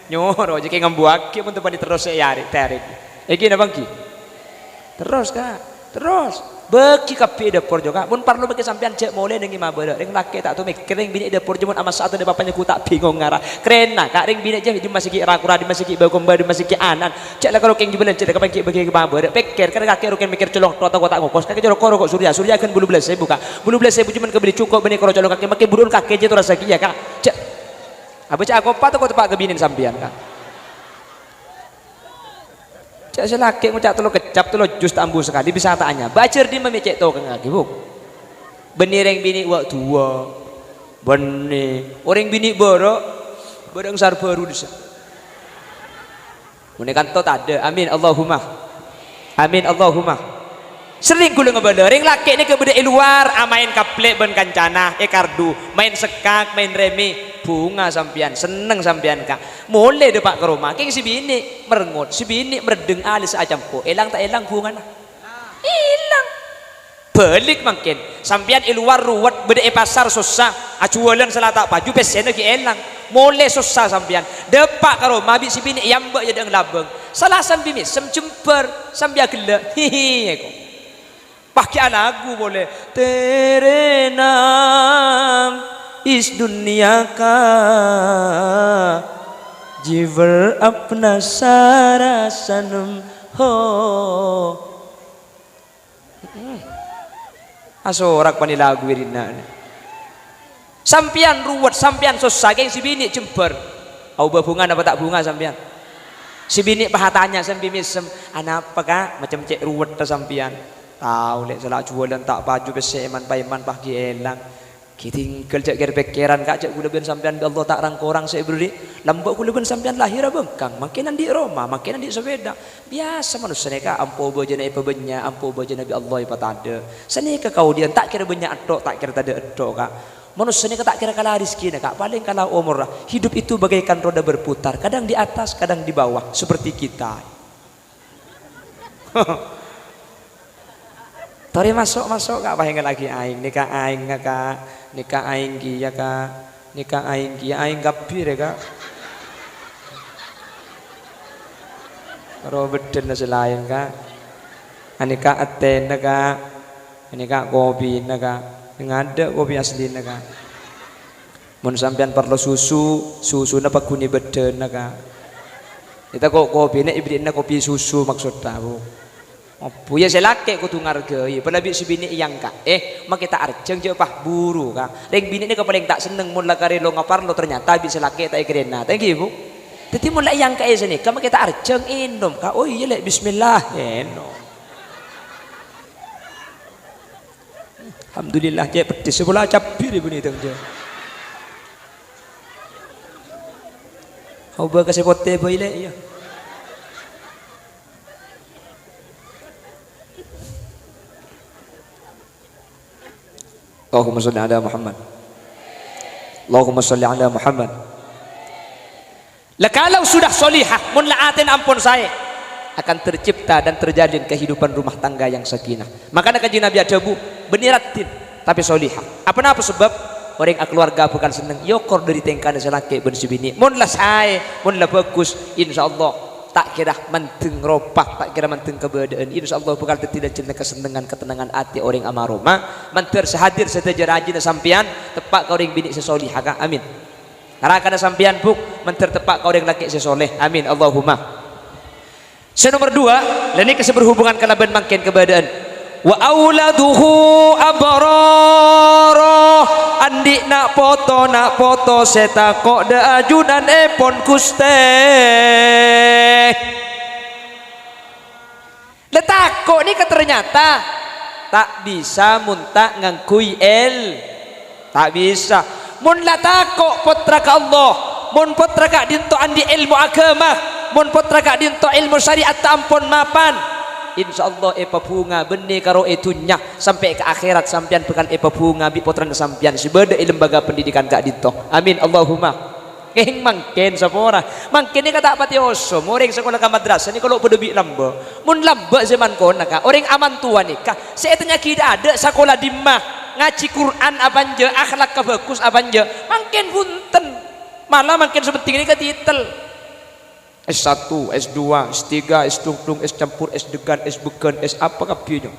Nyoro, jâ' kèng ngambuwâghi mon teppa'na terros sè èyarè-, tarèk. Èngghi napa èngghi? Terros, Ka'. Terros. Bâghi kabbhi è dâpor, jâ', Ka'. Mon parlo mangkèn sampèyan jâ' molè neng è ma' bârâ'. Rèng lakè' ta' tao mèkkèr, rèng binè' è dâpor, jâ' mon ama' sa'at è dâpor panjheng ghu ta' bingung ngara. Krèna, Ka', rèng binè' jâ' dimma sè ghi' ra-kora, dimma sè ghi' bâ-komba, dimma sè ghi' anan. Jâ' la karo kèng jhubâlân, jâ' la ka panggi' bâghi ka ma' bârâ'. Pèkkèr, kan kakè ro kèng mèkkèr colong, to tako' ta' ngokos. Kakè colong koro kok Surya, Surya ghân bâllu bellâs èbu, Ka'. Bâllu bellâs èbu coma kabelli jhuko' bânnè koro colong kakè, mangkèn buru'en kakè jâ' torra saghiyâ, Ka'. Jâ', apa ca'na kopa tako' teppa' ka binèna sampèyan, Ka'. Jâ' sè lakè' ngoca' tello keccap, tello jus ta' ambu sakalè, bisa ta' anyabâ. Ajhâr dimma mè' cè' tokangngaghi, Bu? Bânnè rèng binè' wâ'-duwâ'. Bânnè. Orèng binè' bârâ', bârâ' sar bhâru dhissa'. Mon è kanto tadâ'. Amin, Allahumma. Amin, Allahumma. Serrèng ghulâ ngabâlâ, rèng lakè' nèka bâdâ è lowar, amaèn kaplè' bân kancana, è kardu, maèn sekkak, maèn rèmè, bhunga sampèyan, senneng sampèyan, Ka'. Molè dâpa' ka roma, kèng sè binè' merengngot, sè binè' mereddheng alèssa acampo', èlang ta' èlang bhungana? Èlang. Bâlik mangkèn, sampèyan è lowar ruwet, bâdâ è pasar sossa, ajhuwâlân sala ta' paju, pèssèna ghi' èlang. Molè sossa sampèyan, dâpa' ka roma bi' sè binè' èambâ' è adâ'na labâng. Sala sambi mèsem jembhâr, sambi aghellâ'. Hihi, èko. Pas ghi' alaghu polè, "Tere naam is duniya ka, jiver apna sara sanam ho." Asorak pani lagu wirinna. Sampèyan ruwet, sampèyan sossa, kèng sè binè' jembhâr. Aobâ bhunga napa ta' bhunga sampèyan? Sè binè' pas atanya sambi mèsem, "Anapa, Ka'? Macem cè' ruwetta sampèyan?" "Tao, Lè', sala ajhuwâlân ta' paju pèssè èman-paèman pas ghi' èlang." Ghi' tinggal jâ' kèr-pèkkèran, Ka', jâ' ghulâ bân sampèyan bi' Allah ta' rang-korang sè èberri'. Lambâ' ghulâ bân sampèyan lahèra bângkang, mangkèn andi' roma, mangkèn andi' sapèda. Biyasa manossa nèka ampo bâjâna èpabânnya', ampo bâjâna bi' Allah èpatadâ'. Sanèka kaodi'ân ta' kèra bânnya' ètto', ta' kèra tadâ' ètto', Ka'. Manossa nèka ta' kèra kala rejekkèna, Ka', palèng kala omorra. Hidup itu bagaikan roda berputar, kadang di atas, kadang di bawah, seperti kita. Torè maso', maso', Ka', pas èngghâllaghi aèng. Nèka aèngnga, Ka'. Nèka aèng kèya, Ka'. Nèka aèng kèya, aèng kabbhi rè, Ka'. Ro bâddhâna sè laèn, Ka'. Anèka atèna, Ka'. Anèka kopina, Ka'. Ngadâ' kopi aslina, Ka'. Mon sampèyan parlo susu, susuna paghun è bâddhâna, Ka'. Ètako' kopina èberri'na kopi susu maksodda, Bu. Abbhu, yâ sè lakè' kodhu ngargai, apalabbi sè binè' èyangka'è, makè ta' arjhâng jâ' pas buru, Ka'. Rèng binè' nèka palèng ta' senneng mon la karè longa parlo ternyata bi' sè lakè' ta' èkarèna. Ta' ènggi, Bu? Dhâddhi mon la èyangka'è sanèka makè ta' arjhâng ènom, Ka'. Oh iyâ, Lè', bismillah, ènom. Alhamdulillah, cè' peddhis, sè pola cabbhi rè bânnè tang jâ. Aobâ ka sè potè bhâi, Lè', iyâ. Allahumma sholli ala Muhammad. Allahumma sholli ala Muhammad. Lah, kalau sudah sholihah, mon la atèna ampon saè, akan tercipta dan terjalin kehidupan rumah tangga yang sakinah. Makana Kanjeng Nabi adhâbu, "Bânnè raddhin, tapè sholihah." Apa-napa sabâb? Orèng akaluwarga bhâkal senneng, èokor dhâri tèngkana sè lakè' bân sè binè'. Mon la saè, mon la bhâghus, insyaallah ta' kèra mandeng ropa, ta' kèra mandeng kabâdâ'ân. Insyaallah bhâkal dhâddhi lajânna kasennengan, katennangan atè orèng ama-roma. Mandhâr sè hadir sadhâjâ rajina sampèyan, teppa' ka orèng binè' sè sholihah, Ka'. Amin. Rakana sampèyan, Bu', mandhâr teppa' ka orèng lakè' sè sholeh. Amin. Allahumma. Sè nomer dua, la nèka sè berhubungan kalabân mangkèn kabâdâ'ân. "Wa auladuhu abrara," andi'na poto-na' poto sè tako' dâ' ajunanèpon Ghustè. La tako' nèka ternyata ta' bisa mon ta' ngangghuy èl-, ta' bisa. Mon la tako' pottra ka Allah, mon pottra ka'dinto andi' èlmo aghâma, mon pottra ka'dinto èlmo syariat ta' ampon mapan, insyaallah èpabhunga bânnè karo è dhunnya, sampè' ka akhèrat sampèyan bhâkal èpabhunga bi' pottrana sampèyan sè bâdâ è lembaga pendidikan ka'dinto. Amin, Allahumma. Kèng mangkèn sapora. Mangkèn nèka ta' patè osom. Orèng sakola ka madrasah nèka lo' padâ bi' lambâ'. Mon lambâ' zaman kona, Ka', orèng amantowa nèka sè ètanya'aghi dâ'-adâ' sakola dimma, ngajhi Qur'an apa enjâ', akhlakka bhâghus apa enjâ'. Mangkèn bhunten. Mala mangkèn sè pentèng nèka titel. S satu, S dua, S tiga, S dungdung, S campur, S degan, S began, S apa kabbhi nyo.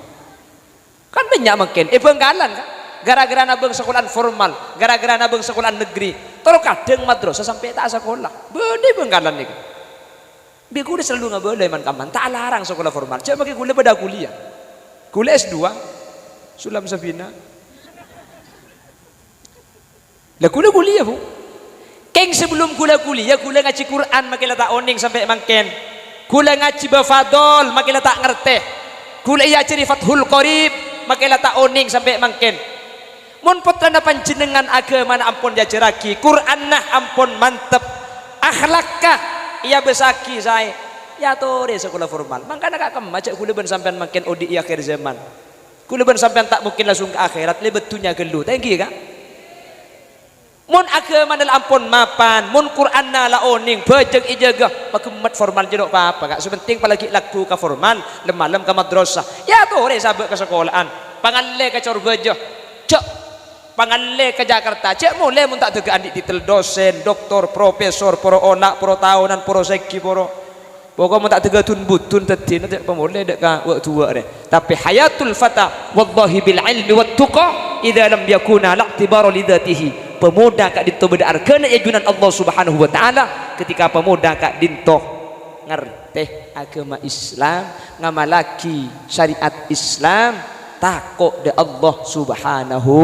Kan bânnya' mangkèn, è Bângkalan, Ka'. Gara-gara nabâng sakola'an formal, gara-gara nabâng sakola'an negeri, toro' kadhâng madrasah sampè' ta' asakola. Bâdâ è Bângkalan nèka. Bi' ghulâ selalu ngabâlâ è man-kamman, ta' alarang sakola formal. Jhâ' makè ghulâ padâ kuliah. Ghulâ S dua, Sulam Sabina. La ghulâ kuliah, Bu. Kèng sabellum ghulâ kuliah, ghulâ ngajhi Qur'an makè la ta' onèng sampè' mangkèn. Ghulâ ngajhi Bafadol makè la ta' ngartè. Ghulâ èajhâri Fathul Qorib makè la ta' onèng sampè' mangkèn. Mon pottrana panjhennengngan aghâmana ampon èajhârraghi, Qur'anna ampon mantep, akhlakka èabâsaghi saè, èyatorè sakola formal. Mangkana ka' kemma jhâ' ghulâ bân sampèyan mangkèn odi' è akhèr zaman. Ghulâ bân sampèyan ta' mungkin langsung ka akhèrat, lèbât dhunnya ghâllu. Ta' ènggi, Ka'? Mon aghâmana la ampon mapan, mon Qur'anna la onèng, bhâjâng èjâgâ, maghemmet formal jhâ' lo' pa-apa, Ka'. Sè pentèng palaghi lagghu ka formal, lem-malem ka madrasah. Èyatorè sabâ' ka sakola'an, pangallè ka Corbâjâ, jhâ' pangallè ka Jakarta, jhâ' molè mon ta' dâgâ andi' titel dosen, doktor, profesor, poro ola', poro taonan, poro sèghi, poro. Pokok mon ta' dâgâ dun-budun dhâddhina, jhâ' pamolè dâ' ka wâ'-duwâ' rè. Tapè hayatul fata wallahi bil ilmi wat tuqa idza lam yakuna la'tibara li dzatihi. Pemuda ka'dinto bâdâ arghâna è ajunan Allah Subhanahu wa Ta'ala ketika pemuda ka'dinto ngartè aghâma Islam, ngamallaghi syariat Islam, tako' dâ' Allah Subhanahu.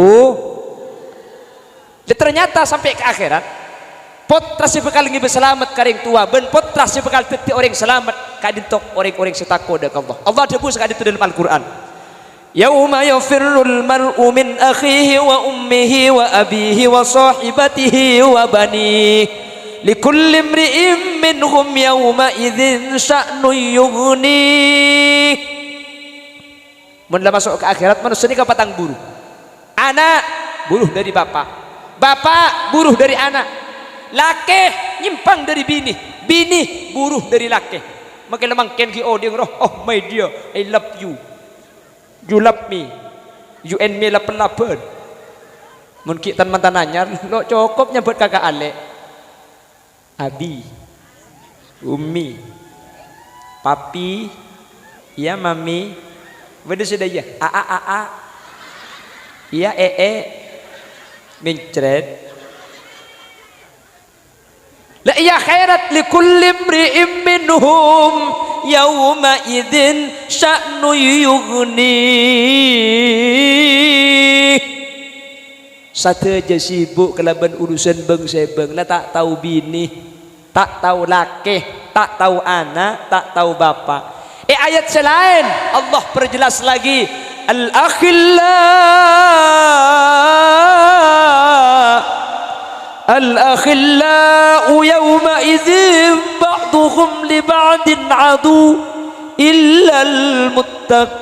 Lè, ternyata sampè' ka akhèrat, pottra sè bhâkal ngibâ salamet ka rèng towa bân pottra sè bhâkal dhâddhi orèng salamet ka'dinto orèng-orèng sè tako' dâ' ka Allah. Allah adhâbu saka'dinto dâlem Al-Qur'an, "Yauma yafirrul mar'u min akhihi wa ummihi wa abihi wa sahibatihi wa banihi. Likulli imri'in minhum yauma idzin sya'nun yughnih." Mon la maso' ka akhèrat, manossa nèka patang buru. Ana' buru dâri bapa'. Bapa' buru dâri ana'. Lakè nyèmpang dâri binè. Binè buru dâri lakè. Makè la mangkèn ghi' odi' roh, "Oh, my dear, I love you. You love me. You and me lap-labbhân." Mon ghi' tan-mantan anyar, lo' cokop nyambhut kaka' alè'. Abi, Ummi, Papi, iyâ Mami, bâdâ sè dâ' iyâ, Aa, Aa, iyâ Ee, mèncrèt. La iyâ khairat li kulli imri'in minhum yauma idzin sya'nun yughnih. Sadhâjâ sibuk kalabân urusan bâng-sèbâng, la ta' tao binè, ta' tao lakè, ta' tao ana', ta' tao bapa'. È ayat sè laèn, Allah perjelas lagi, "Al-akhilla, al-akhillau yauma idzin ba'duhum li ba'din adu illal muttaqin."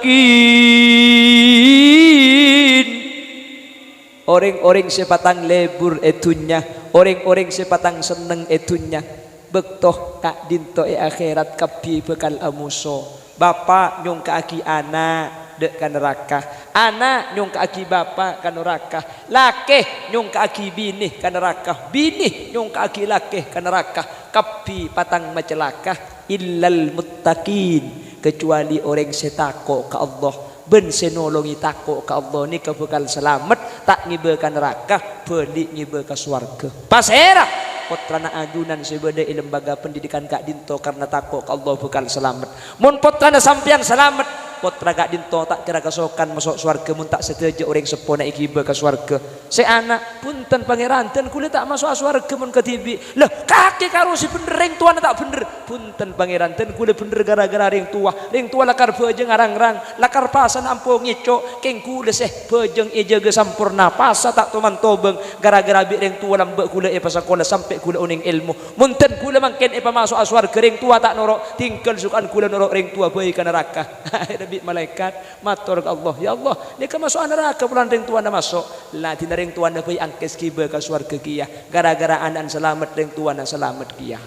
Orèng-orèng sè patang lebur è dhunnya, orèng-orèng sè patang senneng è dhunnya, bâkto ka'dinto è akhèrat kabbhi bhâkal amoso. Bapa' nyongka'aghi ana' dâ' ka naraka, ana' nyongka'aghi bapa' ka naraka, lakè nyongka'aghi binè ka naraka, binè nyongka'aghi lakè ka naraka, kabbhi patang macalaka. Illal muttaqin, kecuali orèng sè tako' ka Allah. Bân sè nolongè tako' ka Allah nèka bhâkal salamet, ta' ngibâ ka naraka, bâli' ngibâ ka sowarghâ. Pasèra? Pottrana ajunan sè bâdâ è lembaga pendidikan ka'dinto karna tako' ka Allah bhâkal salamet. Mon pottrana sampèyan salamet, pottra ka'dinto ta' kèra kasokan maso' sowarghâ mon ta' sadhâjâ orèng seppona èghibâ ka sowarghâ. Sè ana', "Bhunten, Pangèran, dân kaulâ ta' maso'a sowarghâ mon kadhibi'." Lah, kakè karo sè bhendher, rèng towana ta' bhendher. "Bhunten, Pangèran, dân kaulâ bhendher ghârâ-ghârâ rèng towa. Rèng towa lakar bhâjâng arangrang, lakar pasana ampo ngèco', kèng kaulâ sè bhâjâng èjâgâ samporna, pasa ta' toman tobâng, ghârâ-ghârâ bi' rèng towa lambâ' kaulâ èpasakola sampè' kaulâ onèng èlmo. Mon dân kaulâ mangkèn èpamaso'a sowarghâ, rèng towa ta' noro', tinggal sokan kaulâ noro' rèng towa bhâi ka naraka." Akhèrra bi' malaèkat mator ka Allah, "Ya Allah, nèka maso'a naraka polana rèng towana maso'." La dina rèng towana bhâi angkès ghibâ ka sowarghâ kèya, ghârâ-ghârâ ana'na salamet, rèng towana salamet kèya.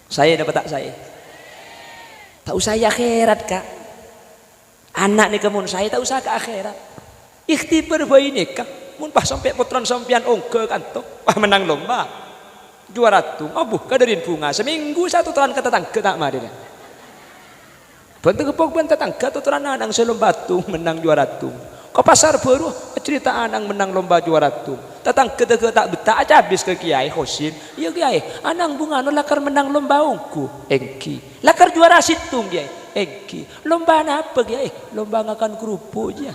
Saè napa ta' saè? Ta' osa è akhèrat, Ka'. Ana' nèka mon saè, ta' osa ka akhèrat. Ikhtibar bhâi nèka, mon pas sampè' pottrana sampèyan ongghâ kanto, wah, mennang lomba. Juwara atung, abu, kadhârin bhunga, samènggu sè atotoran ka tatangghâ ta' marè, ya. Bân tegepok bân tatangghâ, atotoran ana'na sè lomba atung, mennang juwara atung. Ka pasar bhâru, acarèta ana'na mennang lomba juwara atung. Tatangghâ tèghâ ta' bettah, acabis ka kèyaè Hosin. "Iyâ, kèyaè, ana'na bhungana lakar mennang lomba ongghu." "Èngghi." "Lakar juwara sèttong, kèyaè?" "Èngghi." "Lomba napa, kèyaè?" "Lomba ngakan kerupuk, jiyâ."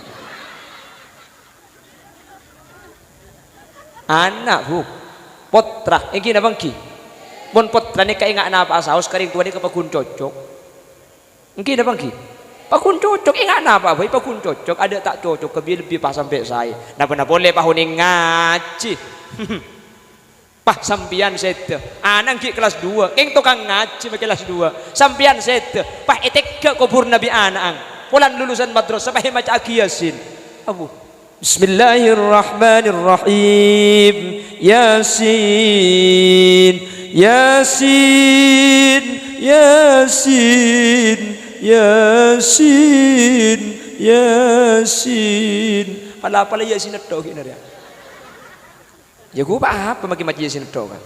Ana', Bu. Pottra, èngghi napa èngghi? Mon pottra nèka enga' napa'a saos ka rèng towa nèka paggun cocok. Èngghi napa èngghi? Paggun cocok, enga' napa'a bhâi paggun cocok, adâ' ta' cocok, kabbhi lebbi pas sampè' saè. Napa-napa polè pas onèng ngajhi. Pas sampèyan sèdhâ, ana' ghi' kellas duwâ', kèng tokang ngajhi ma' kellas duwâ'. Sampèyan sèdhâ, pas ètèghâ' koburra bi' ana'na. Polana lulusan madrasah, pas èmaca'aghi Yasin. Abu. Bismillahirrahmanirrahim. Yasin, Yasin, Yasin, Yasin, Yasin. Pala-pala Yasin nètto' ghi' nèka. Ya, ghun pa-apa maghi maca Yasin tok, kan?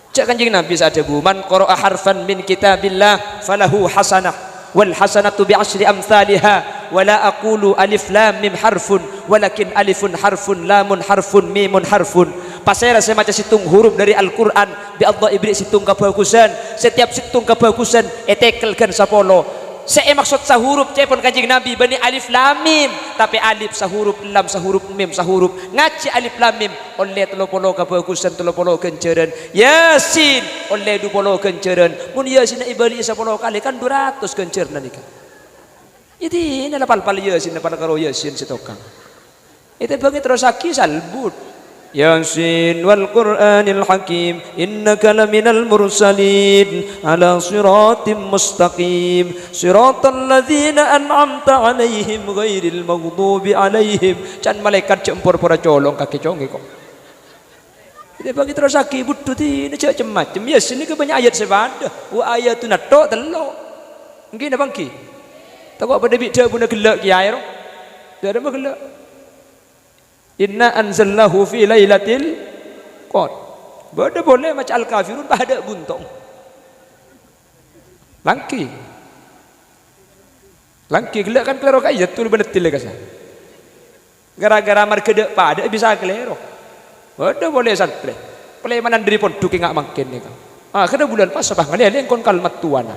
Ca'na Kanjeng Nabi sè adhâbu, "Man qara'a harfan min kitabillah falahu hasanah, wal hasanatu bi asyri amthaliha, wa la aqulu alif lam mim harfun, walakin alifun harfun, lamun harfun, mimun harfun." Pasèra sè maca sèttong huruf dâri Al-Qur'an, bi' Allah èberri' sèttong kabhâghusân. Setiap sèttong kabhâghusân ètèkel ghân sapolo. Sè èmaksod sahurup ca'èpon Kanjeng Nabi bânnè alif lam mim, tapè alif sahurup, lam sahurup, mim sahurup. Ngajhi alif lam mim, ollè tello polo kabhâghusân, tello polo ghânjhârân. Yasin, ollè du polo ghânjhârân. Mon Yasinna èbâli'i sapolo kalè, kan du ratos ghânjhârânna nèka. Iyâ dinah la pal-pal Yasin, la pal karo Yasin sè tokang. Ètèbâng èterrossaghi salbut. Yasin wal Qur'anil Hakim, innaka laminal mursalin, ala siratim mustaqim, siratal ladzina an'amta 'alaihim ghairil maghdubi 'alaihim. Can malaèkat jhâ' por-pora colong kakè congè, kok. Ètèbâng èterrossaghi, budhu dinah jhâ' cem-macem. Yasin nèka bânnya' ayat sè padâ. Wa ayatuna tok tello'. Èngghi napa èngghi? Tako' padâ bi' dhâbuna ghellâ' kèyaè, ro? Dhâbuna ghellâ'. "Inna anzalnahu fi lailatil qadr." Bâdâ polè maca Al-Kafirun padâ bunto. Langghi. Langghi ghellâ' kan kalèro ka'iyâ, tul bân eddhil kasa. Gara-gara marghâ dhâ' padâ bisa kalèro. Bâdâ polè santrè. Palèmanan dâri pondhuk enga' mangkèn nèka. Akhèrra bulân pasa pas ngalèlè engkon kal mattowana.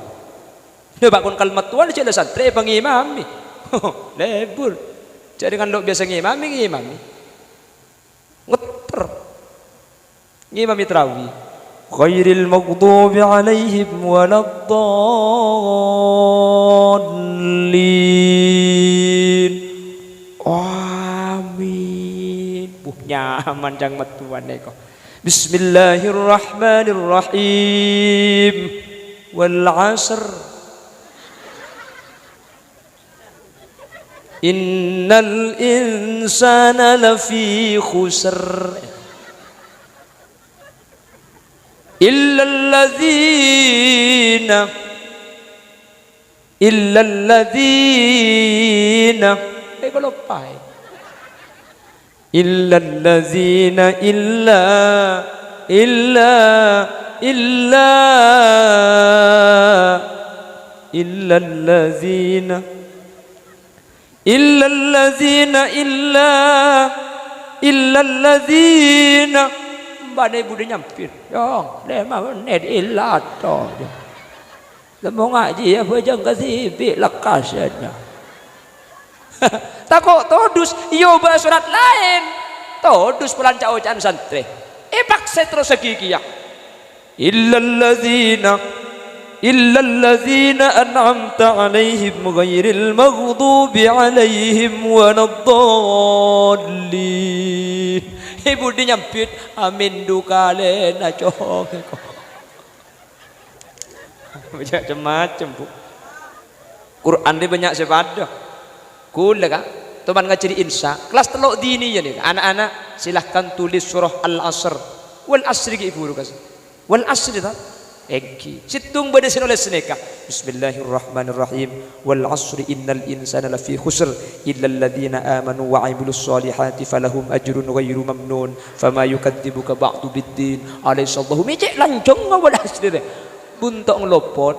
Dhâ' bâ' kon kal mattowana jhâ' la santrè èpangimami. Lebur. Jhâ' dengan lo' biyasa ngimami, ngimami. Ngetter. Ngimami tarawi. Ghairil maghdubi 'alaihim waladdallin. Amin. Buh, nyaman ca'na mattowana nèka. Bismillahirrahmanirrahim. Wal 'asr. Innal insana lafi khusr. Illalladzina, illalladzina. Eh, kaloppaè. Illalladzina, illa, illa, illa, illalladzina, illalladzina, illa, illalladzina Bâ'na budi nyambit, "Yong, lèma' mennit ella to." Lemmo ngajhi ya bhâjâng kadhibi' lekkas ya. Tako' todus, èobâ sorat laèn. Todus polana ca'-oca'an santrè. Èpaksa terrossaghi kèya. "Illalladzina, illalladzina an'amta 'alaihim ghairil maghdubi 'alaihim waladdallin." È budi nyambit, "Amin du kalèna, Cong." Bânnya' cem-macem, Bu. Qur'an rè bânnya' sè padâ. Kaulâ, Ka', toman ngajhâri Insa, kelas tello' diniyah nèka. Ana'-ana', silahkan tulis surah Al-Asr. Wal asri ghi' buru, Ka'. Wal asri, ta? Èngghi. Sèttong bâdâ sè nolès nèka. Bismillahirrahmanirrahim. "Wal asri innal insana lafi khusr, illalladzina amanu wa 'amilus shalihati falahum ajrun ghairu mamnun, fama yukadzibuka ba'du biddin, alaysallahu." Mè' cè' lanjhângnga wal asri rè. Bunto' ngalopot.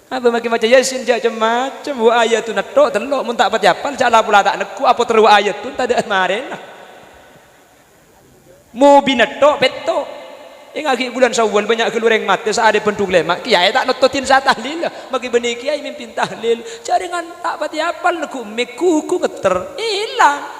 Apa makkè maca Yasin jhâ' cem-macem, wa ayatun netto' tello', mon ta' patè apal, jhâ' la pola ta' neggu', apoter wa ayatun tadâ' marèna. Mubin netto', pètto'. Èngaghi bulân Syawal bânnya' ghâllu orèng matè saarè bân du kalèma'. Kèyaè ta' nottodhin sa tahlil. Makkè bânnè kèyaè mimpin tahlil. Jhâringan ta' patè apal neggu' mik, ghugu ngetter. Èlang.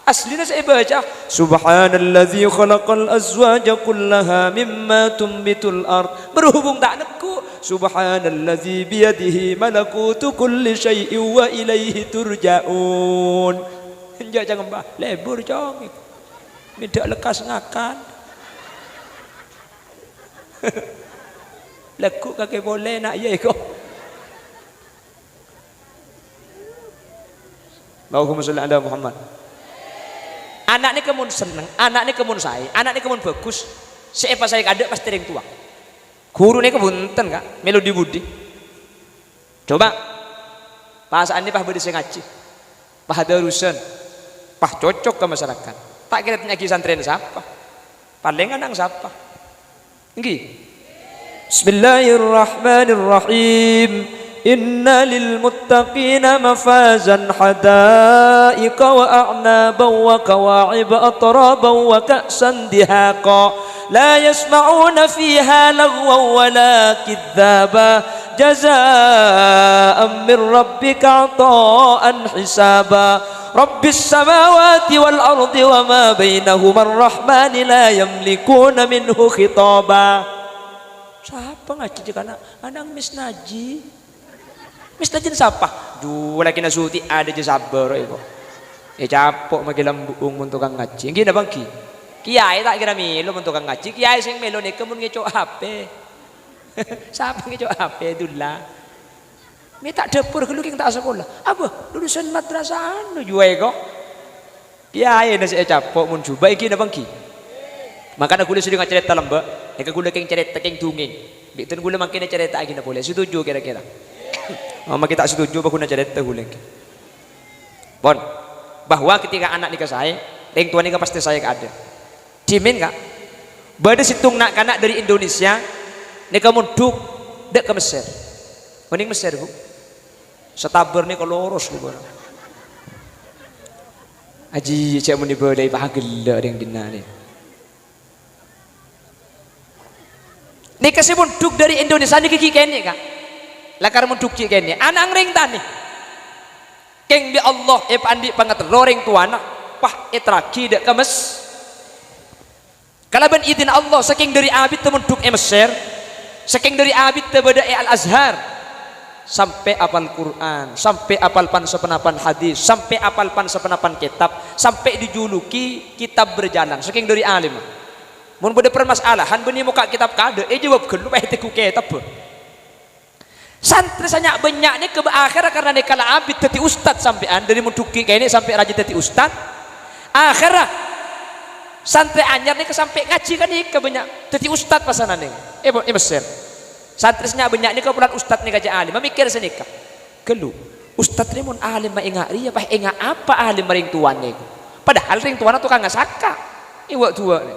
Aslina sè èbâca, "Subhanallazi khalaqal azwaja kullaha mimma tumbitul ard." Berhubung ta' neggu', "Subhanallazi biyadihi malakutu kulli syai'in wa ilaihi turja'un." Enjâ' cangem, Bah. Lebur, Cong. Mèdâ lekkas ngakan. Lagghu' kakè polè, na', iyâ, èko. Allahumma sholli ala Muhammad. Ana' nèka mon senneng, ana' nèka mon saè, ana' nèka mon bhâghus, sè èpasaè kaadâ' pastè rèng towa. Ghuru nèka bhunten, Ka', mèlo dhi-budhi. Coba, pasa'anna pas bâdâ sè ngajhi, pas darusan, pas cocok ka masyarakat. Ta' kèra tanya'aghi santrèna sapa. Palèng ana' sapa. Èngghi. Bismillahirrahmanirrahim. Inna lil muttaqina mafazan hadaiqa wa a'naban wa kawa'iba atraban wa ka'san dihaqa. La yasma'una fiha laghwan wa la kidzaba. Jazaan min rabbika ata'an hisaba. Rabbis samawati wal ardi wa ma bainahuma ar-rahmani la yamlikuna minhu khitaba. Sapa ngajhi cè' kana'? Ana' Miss Naji. Miss Naji sapa? Dhu, lakèna Suti ada jâ sabâr, èko. Ècapo' makkè lambu'ung mon tokang ngajhi. Èngghi napa èngghi? Kèyaè ta' kèra mèlo mon tokang ngajhi. Kèyaè sè mèlo nèka mon ngèco' H P. Sapa ngèco' H P, dulla? Mè' ta' dhâpor ghâllu kèng ta' asakola. Abâ, lulusan madrasah anu jiyâ èko. Kèyaèna sè ècapo' mon jhubâ' èngghi napa èngghi? Mangkana ghulâ serrèng acarèta lambâ', nèka ghulâ kèng carèta kèng dongèng. Bi' dhân ghulâ mangkèn ècarèta'aghina polè. Setuju kèra-kèra? Mon makkè ta' setuju, apa ghuna carèta ghulâ èngghi? Pon, bahwa ketika ana' nèka saè, rèng towa nèka pastè saè kaadâ'. Dhimèn, Ka'. Bâdâ sèttong na'-kana' dâri Indonesia nèka mondhuk dâ' ka Messer. Onèng Messer, Bu? Satabâr nèka loros, Bu. Ajiyâ, cè' mon èbâlâi pagella' rèng dinna' nè. Nèka sè mondhuk dâri Indonesia nèka ghi' kènè', Ka'. Lakar mondhuk ghi' kènè'. Ana' rèng tanè. Kèng bi' Allah èpaandi' pangaterro rèng towana, pas èterraghi dâ' ka Mes-, kalabân idin Allah, sakèng dâri abiddhâ mondhuk è Messer, sakèng dâri abiddhâ bâdâ è Al-Azhar, sampè' apal Qur'an, sampè' apal pan-saponapan hadis, sampè' apal pan-saponapan kètab, sampè' dijuluki kitab berjalan, sakèng dâri alimma. Mon bâdâ permasalahan, bânnè mokka' kètab kaadâ', èjâwâb ghâllu, pas ètegghu kètabbhâ. Santrè sè nya'-bânnya' nèka bâ-, akhèrra karna nèka la abit dhâddhi ustad sampèyan, dâri mondhuk ghi' kènè' sampè' rajâ dhâddhi ustad. Akhèrra santrè anyar nèka sampè' ngajhi ka nèka bânnya' dhâddhi ustad pasananè. È, è Messer. Santrè sè nya'-bânnya' nèka polana ustad nèka cè' alim, mamèkkèr sanèka. Ghâllu, ustad rè mon alim ma' enga' rèya, pas enga' apa alim rèng towana nèko? Padahal rèng towana tokangnga saka'. È wâ'-duwâ' nè.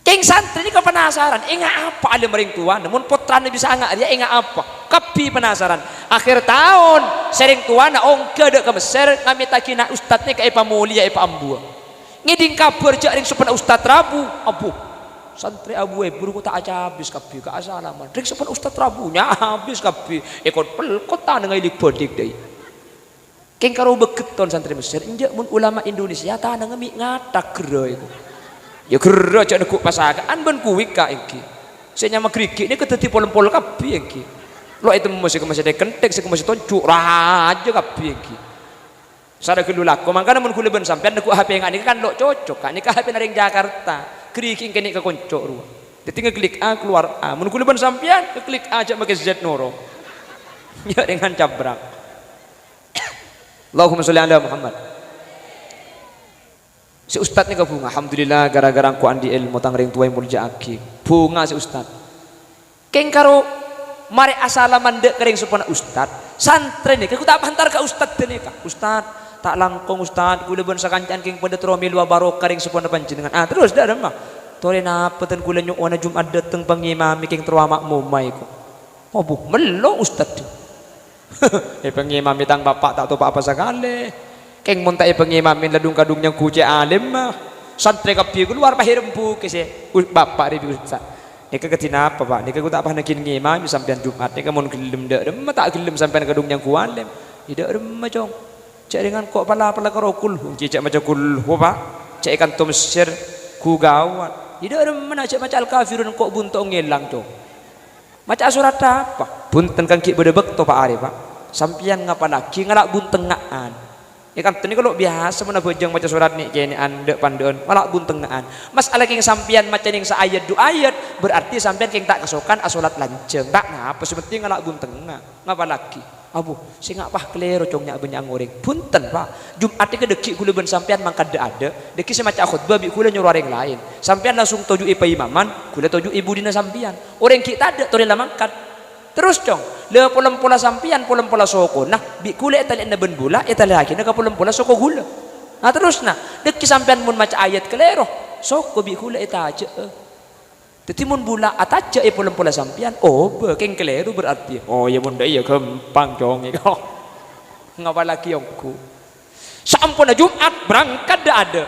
Kèng santrè nèka penasaran, enga' apa alim rèng towana? Mon pottrana bisa anga' rèya enga' apa? Kabbhi penasaran. Akhir taon, sè rèng towana ongghâ dâ' ka Messer, ngamètaghi na' ustad nèka èpamolèya, èpaambuwâ. Ngèdhing kabhâr jhâ' rèng seppona ustad rabu. Abbhu, santrè Abu Ebur kok ta' acabis kabbhi, ka' asalaman. Rèng seppona ustad rabu nyabis kabbhi. Èkot-pelkot tanangnga èlik-bâlik dhâi. Kèng karo bâgetton santrè Messer, enjâ' mon ulama Indonesia tanangnga mè' ngathak ghârrâ èko. Ya ghârrâ jhâ' neggu' pasaka'an bân kuwi ka' ènggi. Sè nyama ghârighi' nèka dhâddhi pol-empol kabbhi ènggi. Lo' ètemmo sè kemma sè thèk-kenthèk, sè kemma sè tonju', rajâ kabbhi ènggi. Sara ghâllu lako, mangkana mon ghulâ bân sampèyan neggu' H P nga' nèka kan lo' cocok, ka' nèka H P-na rèng Jakarta. Ghârighi' kènè' ka konco' rowa. Dhâddhi ngeklik A, keluar A. Mon ghulâ bân sampèyan, ngeklik A, jhâ' makè Z noro. Ya, dengan cabrak. Allahumma sholli ala Muhammad. Sè ustad nèka bhunga, alhamdulillah, gara-gara engko' andi' èlmo tang rèng towa èmolja'aghi. Bhunga sè ustad. Kèng karo marè asalaman dâ' ka rèng seppona ustad, santrè nèka ghu ta' pantar ka ustad nèka. "Ustad, ta' langkong, Ustad, ghulâ bân sakanca'an kèng padâ terro mèlowa barokah rèng seppona panjhennengngan." Ah, terros dâ' remma? "Torè napa ten ghulâ nyo'ona Jum'at dâteng pangèmamè kèng terro ama'muma èko." Abbhu, mello ustad. Èpangèmamè tang bapa' ta' topa' apa sakalè. Kèng mon ta' èpangèmamè la dhung-kadhung nyangghu cè' alimma. Santrè kabbhi kalowar pahèrembhughi sè u-, bapa' rè bi' ustad. "Nèka kadhi napa, Pa'? Nèka ghu ta' pas naghin ngèmamè sampèyan Jum'at. Nèka mon ghellem dâ' remma ta' ghellem sampèyan kadhung nyangghu alim." "È dâ' remma, Cong. Jhâ' rèng engko' pala-pala karo kulhu." "Ènggi jhâ' maca kulhu, Pa'. Jhâ' è kanto Messer, ghu ghâwât." "È dâ' remma, na', jhâ' maca Al-Kafirun, engko' bunto'en ngèlang, Cong." "Maca'a sorat apa?" "Bhunten, kan ghi' bâdâ bâkto, Pa', arè, Pa'. Sampèyan ngapallaghi ngala' buntengnga'an. È kanto nèka lo' biyasa mon abhâjâng maca sorat nè'-kènè'an, dâ'-pandâ'ân, ngala' buntengnga'an. Mas'ala kèng sampèyan maca nèng saayat du ayat, berarti sampèyan kèng ta' kasokan asolat lanjhâng. Ta' napa, sè pentèng ngala' buntengnga. Ngapallaghi." "Abbhu, sènga' pas kalèro, Cong, nya'-bânnya'an orèng." "Bhunten, Pa'. Jum'at nèka dâgghi' ghulâ bân sampèyan mangkat dâ'-adâ'. Dâgghi' sè maca'a khotbah bi' ghulâ nyoro arèng laèn. Sampèyan langsung toju'i paimaman, ghulâ toju'i budina sampèyan. Orèng ghi' tadâ' torè la mangkat." "Terros, Cong, la pol-empolla sampèyan, pol-empolla sokona, bi' ghulâ ètalè'ana bân bula, ètalè'aghina ka pol-empolla soko ghulâ. Na, terros, na, dâgghi' sampèyan mon maca ayat kalèro, soko bi' ghulâ ètajâ'â. Dâddhi, mon bula atajâ' è pol-empolla sampèyan, obâ, kèng kalèro berarti." "Oh, iyâ, mon dâ' iyâ ghâmpang, Cong, èko." Ngapallaghi ongghu. Saamponna Jum'at, berangkat dâ'-adâ'.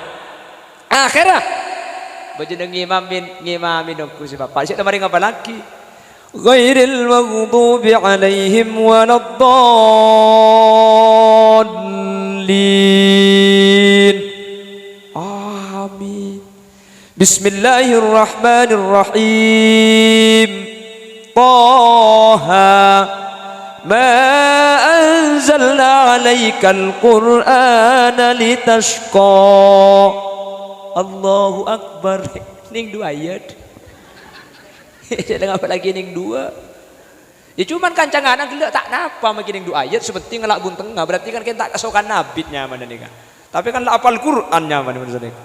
Akhèrra, bâjâna ngèmamè, ngèmamè ongghu sè bapa'. Sè la marè ngapallaghi? "Ghairil maghdubi 'alaihim waladdallin." Amin. Bismillahirrahmanirrahim. Taha. Ma anzalna 'alaikal Qur'ana litashqa. Allahu Akbar. Nèng du ayat. Sè la ngapallaghi nèng duwâ'. Yâ, coma kanca ngana ghellâ' ta' napa, mangkèn nèng du ayat, sè pentèng ngala' buntengnga. Berarti kan kèng ta' kasokan abit nyamana nèka. Tapè kan la apal Qur'an nyamana manossa nèka.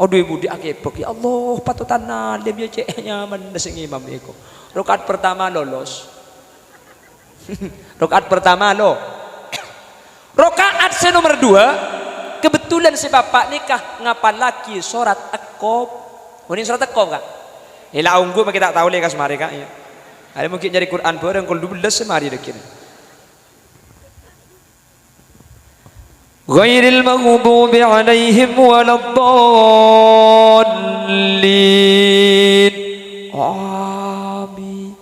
Adhu, è budi akèbâk, "Ya Allah, patotan alim, yâ, cè', nyamana sè ngèmam èko." Raka'at pertama lolos. Raka'at pertama lo. Raka'at sè nomer duwâ', kebetulan sè bapa' nèka ngapallaghi sorat Aqaf. Onèng sorat Aqaf, Ka'? È, la ongghu makè ta' tao lè ka samarè, Ka', iyâ. Arè mungkin nyarè Qur'an bhâreng, kol dubellâs sè marè dâgghi'. Ghairil maghdubi 'alaihim waladdallin. Amin.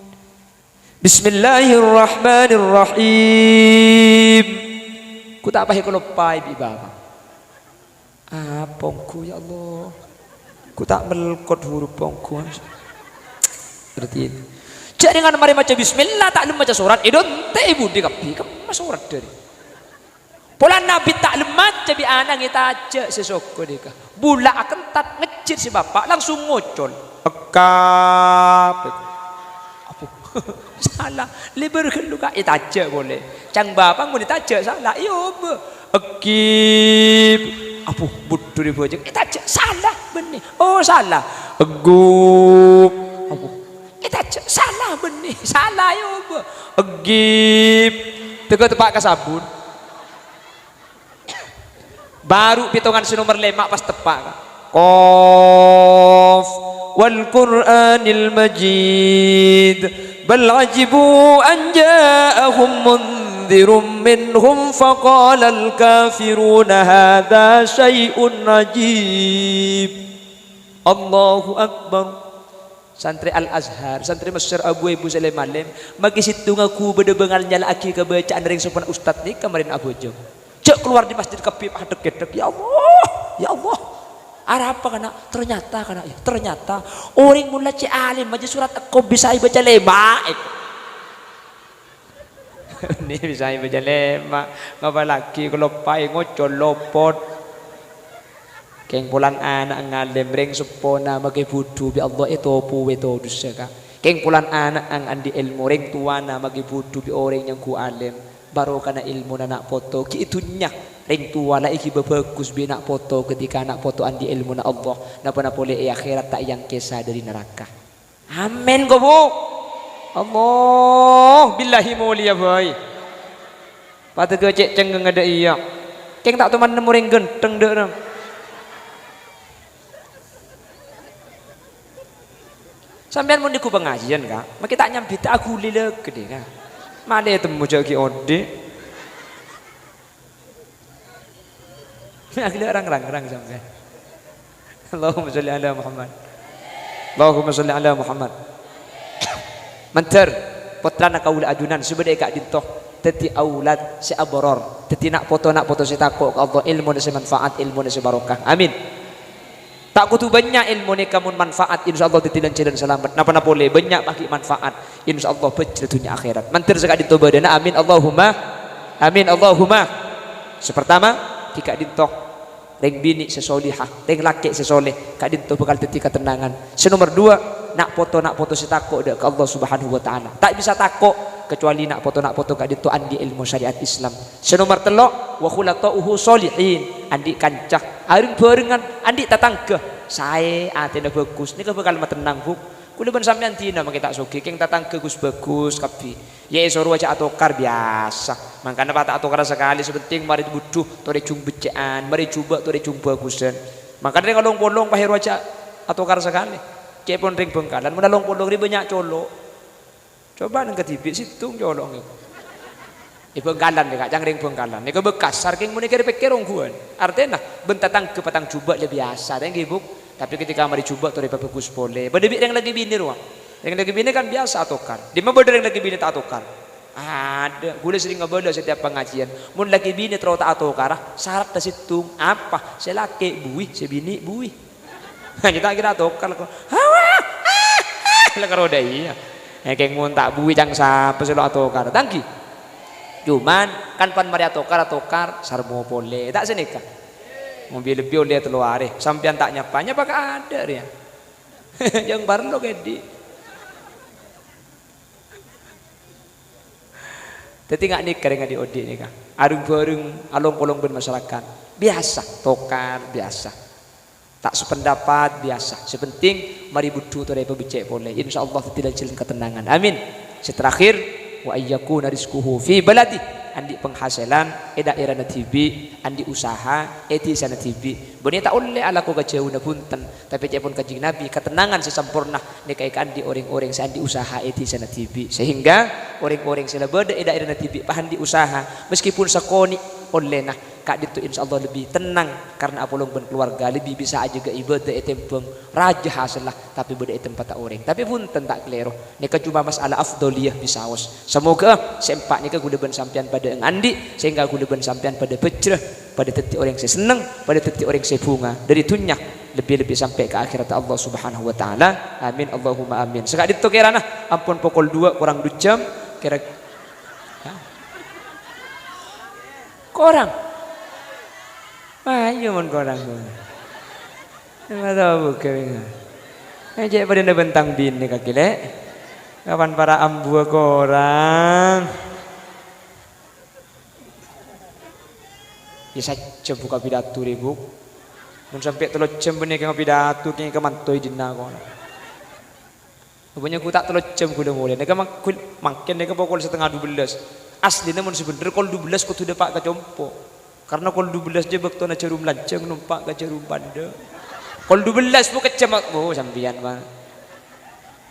Bismillahirrahmanirrahim. Ghu ta' pas èkaloppaè bi' bapa'. Apa ongghu, ya Allah? Ghu ta' melkot huruf ongghu. Ngartè? Jhâ' rèng ngana marè maca bismillah, ta' lem maca sorat, èdhântè' è budi kabbhi, kemma sorat dâri. Polana abit ta' lem maca bi' ana'na ètajâ' sè soko nèka. Bula akentat ngejjit sè bapa', langsung ngocol. Ekap. Apo? Sala. Lèbâr ghâllu, Ka'. Ètajâ' polè. Ca'na bapa' mon ètajâ' sala. Iyâ, obâ. Ekip. Apo? Budhu dibâjâng. Ètajâ' sala, bânnè. Oh, sala. Egup. Apo? Ètajâ' sala, bânnè. Sala, iyâ, obâ. Egip. Tegghâ teppa' ka sabun. Baru pètongan sè nomer lèma' pas teppa', Ka'. Qaf wal Qur'anil Majid, bal ajibu an ja'ahum Katsirun minhum faqalal kafiruna hadza syai'un ajib. Allahu Akbar. Santrè Al-Azhar, santrè Messer abu-ebu sè lem-alem, maghi sèttonga ghubâdhâ bângal nyala'aghi kabâca'an rèng soppona ustad nèka marèna abhâjâng. Jhâ' kalowar dâri masjid kabbhi padhek-ghedhek, "Ya Allah, ya Allah." Arapa kana'? Ternyata kana', ya, ternyata orèng mon la cè' alèm ajâ sorat èko bisa èbâca lèma'. Nè bisa èbâca lèma', ngapa laghi kaloppaè ngoco' lopot. Kèng polana ana' ngalèm, rèng seppona maghi budhu bi' Allah ètopo èto dusa, Ka'. Kèng polana ana' ang andi' èlmo, rèng towana maghi budhu bi' orèng nyanggu alèm. Barokana èlmona na' poto ghi' è dhunnya, rèng towa la èghibâ bhâghus bi' na' poto ketika na' poto andi' èlmona Allah. Napa-napa polè è akhèrat ta' èangkèsa dâri naraka. Amin, ko, Bu. Allah, billahi molèya bhâi. Padâ ghâ' cè' cengngeng adâ' iyâ. Kèng ta' toman nemmo orèng ghântheng dâ'na. Sampèyan mon nèko pangajiân, Ka', makè ta' nyambit aghuli lè' ghâdhâ, Ka'. Malè temmo jhâ' ghi' odi'. Aghuli rang-rang-rang sampèyan. Allahumma sholli ala Muhammad. Allahumma sholli ala Muhammad. Mandhâr, pottrana kaulâ ajunan sè bâdâ è ka'dinto dhâddhi aulad sè aboror, dhâddhi na' poto-na' poto sè tako' ka Allah, èlmona sè manfaat, èlmona sè barokah. Amin. Ta' kodhu bânnya' èlmo nèka, mon manfaat, insyaallah dhâddhi lan-jhâlân salamet. Napa-napa polè, bânnya' paghi' manfaat, insyaallah bhâjhrâ dhunnya akhèrat. Mandhâr sè ka'dinto bâdâna, amin, Allahumma amin, Allahumma. Sè partama, ghi' ka'dinto rèng binè' sè solihah, rèng lakè' sè soleh, ka'dinto bhâkal dhâddhi katennangan. Sè nomer duwâ', na' poto-na' poto sè tako' dâ' ka Allah Subhanahu wa Ta'ala. Ta' bisa tako', kecuali na' poto-na' poto ka'dinto andi' èlmo syariat Islam. Sè nomer tello', wa khulata'uhu sholihin, andi' kanca, areng-bhârengan, andi' tatangghâ saè, atèna bhâghus, nèka bhâkal matennang, Bu. Kaulâ bân sampèyan dinah makè ta' soghi, kèng tatangghâ ghus-bhâghus kabbhi. Yâ, èsoro jhâ' atokar biyasa. Mangkana pas ta' atokara sakalè, sè pentèng marè budhu torè jhung beccè'an, marè jhubâ' torè jhung bhâghusân. Mangkana rèng along-polong pas èsoro jhâ' atokar sakalè. Ca'èpon rèng Bhângkalan, mon along-polong rè bânnya' colo'. Coba neng kadhibi' sèttong colo' ngèko. È Bhângkalan nèka, ca'na rèng Bhângkalan. Nèka bekas, sakèng mon èkèr-pèkkèr ongghuwân. Artèna, bân tatangghâ patang jhubâ' la biyasa, ta' ènggi, Bu'? Tapè ketika marè jhubâ' torè pabhâghus polè. Bâdâ bi' rèng lakè binè rowa. Rèng lakè binè kan biyasa atokar. Dimma bâdâ rèng lakè binè ta' atokar? Adâ'. Kaulâ serrèng abâlâ setiap pangajiân. Mon lakè binè terro ta' atokara, sarat sèttong. Apa? Sè lakè' buwi, sè binè' buwi. Hanya ta' kèra atokar, ko. Hawa! Ah! Ah! La karo dâ' iyâ. Èkèng mon ta' buwi ca'na sapa sè lo' atokar? Ta' ènggi. Cuman, kan pan marè atokar, atokar, sarmo polè. Ta' sanèka? Mon bi-, lebbi ollè tello arè. Sampèyan ta' nyapa, nyapa kaadâ' rèya. Jhâng parlo kèdhi'. Dhâddhi nga' nèka rèng andi' odi' nèka. Areng-bhâreng, along-polong bân masyarakat. Biyasa, tokar, biyasa. Ta' sapendapat, biyasa. Sè pentèng, marè budhu torè pabeccè' polè. Insyaallah dhâddhi lan-jhâlân katennangan. Amin. Sè terakhir, wa ayyakuna rizquhu fi baladi. Andi' penghasilan è dhaèrana dhibi', andi' usaha è dhisana dhibi'. Bânnè ta' ollè alako ka jhâuna, bhunten. Tapè ca'èpon Kanjeng Nabi, katennangan sè samporna nèka èkaandi' orèng-orèng sè andi' usaha è dhisana dhibi'. Sehingga orèng-orèng sè la bâdâ è dhaèrana dhibi' pas andi' usaha, meskipun sakonè' ollèna, ka'dinto insyaallah lebbi tennang karna apolong bân kalowarga, lebbi bisa ajâgâ ibâdâ ètèmbhâng rajâ hasèlla, tapè bâdâ è tempatta orèng. Tapè bhunten ta' kalèro, nèka coma masalah afdholiyah bisaos. Samoghâ sè empa' nèka kaulâ bân sampèyan padâ èngandi', sehingga kaulâ bân sampèyan padâ bhâjjhrâ, padâ dhâddhi orèng sè senneng, padâ dhâddhi orèng sè bhunga dhâri dhunnya, lebbi-lebbi sampè' ka akhèratta Allah Subhanahu wa Ta'ala. Amin, Allahumma amin. Saka'dinto kèrana, ampon pokol dua kurang du jam, kèra-, hah? Korang? Ayo mon korang. Mata buka bingung. Eh, cè' padâna bentang binè kakè, Lè'. Kapan para ambuwâ korang? Yâ, sajjhâm buka pidato rè, Bu'. Mon sampè' tello jam bânnè kèng pidato, kèng kamanto è dinna' kok. Rupanya ghu ta' tello jam kaulâ molè. Nèka mang-, kul-, mangkèn nèka pokol satengnga dubellâs. Asllina mon sè bhendher kol dubellâs kodhu dâpa' ka compo'. Karna kol dubellâs jâ bâktona jhârum lanjhâng nompa' ka jhârum pandâ'. Kol dubellâs, Bu', kejjhâm, Bu', sampèyan, Pak.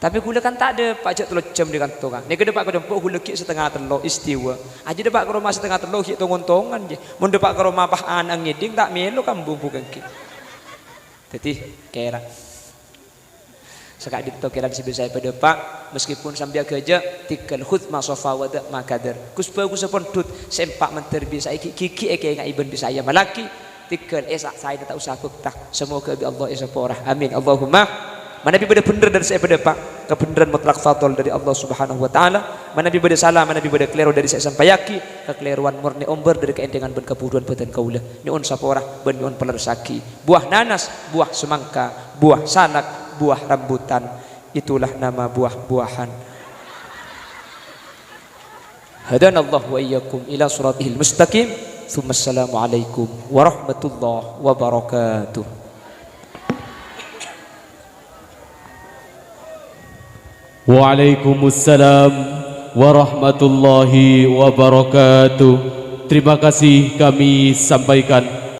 Tapè ghulâ kan ta' dâpa' jhâ' tello jam dâri kanto, kan. Nèka dâpa' ka compo' ghulâ ghi' satengnga tello' istiwa. Ajjhâ dâpa' ka roma satengnga tello' ghi' tong-ontongan, jiyâ. Mon dâpa' ka roma pas ana' ngèdhing, ta' mèlo kambung bhungkèng. Dhâddhi, kèra. Saka'dinto kèran sè bisa èpadâpa', meskipun sampè' ghâjâ, tèghâl khudz ma shafa wa da' ma kadhar. Gus bhâgussâ pondhut, sè empa' mandhâr bisa èghi'-ghighi'è kènga'è bân bisa èamallaghi, tèghâl èsa' saèna ta' osa bhâkta. Semoga bi' Allah èsapora. Amin. Allahumma. Manabi bâdâ bhendher dâri sè èpadâpa', kabhendherran mutlak fadl dâri Allah Subhanahu wa Ta'ala. Manabi bâdâ sala, manabi bâdâ kalèro dâri sè èsampayaghi, kakalèrowan mornè ombâr dâri kaèndhengan bân kabhuruwân bhâdhân kaulâ. Nyo'on sapora bân nyo'on palerressaghi. Buah nanas, buah semangka, buah salak, buah rambutan. Itulah nama buah-buahan. Hadanallahu wa iyyakum ila siratihil mustaqim. Tsumma assalamualaikum warahmatullahi wabarakatuh. Waalaikumsalam warahmatullahi wabarakatuh. Terima kasih kami sampaikan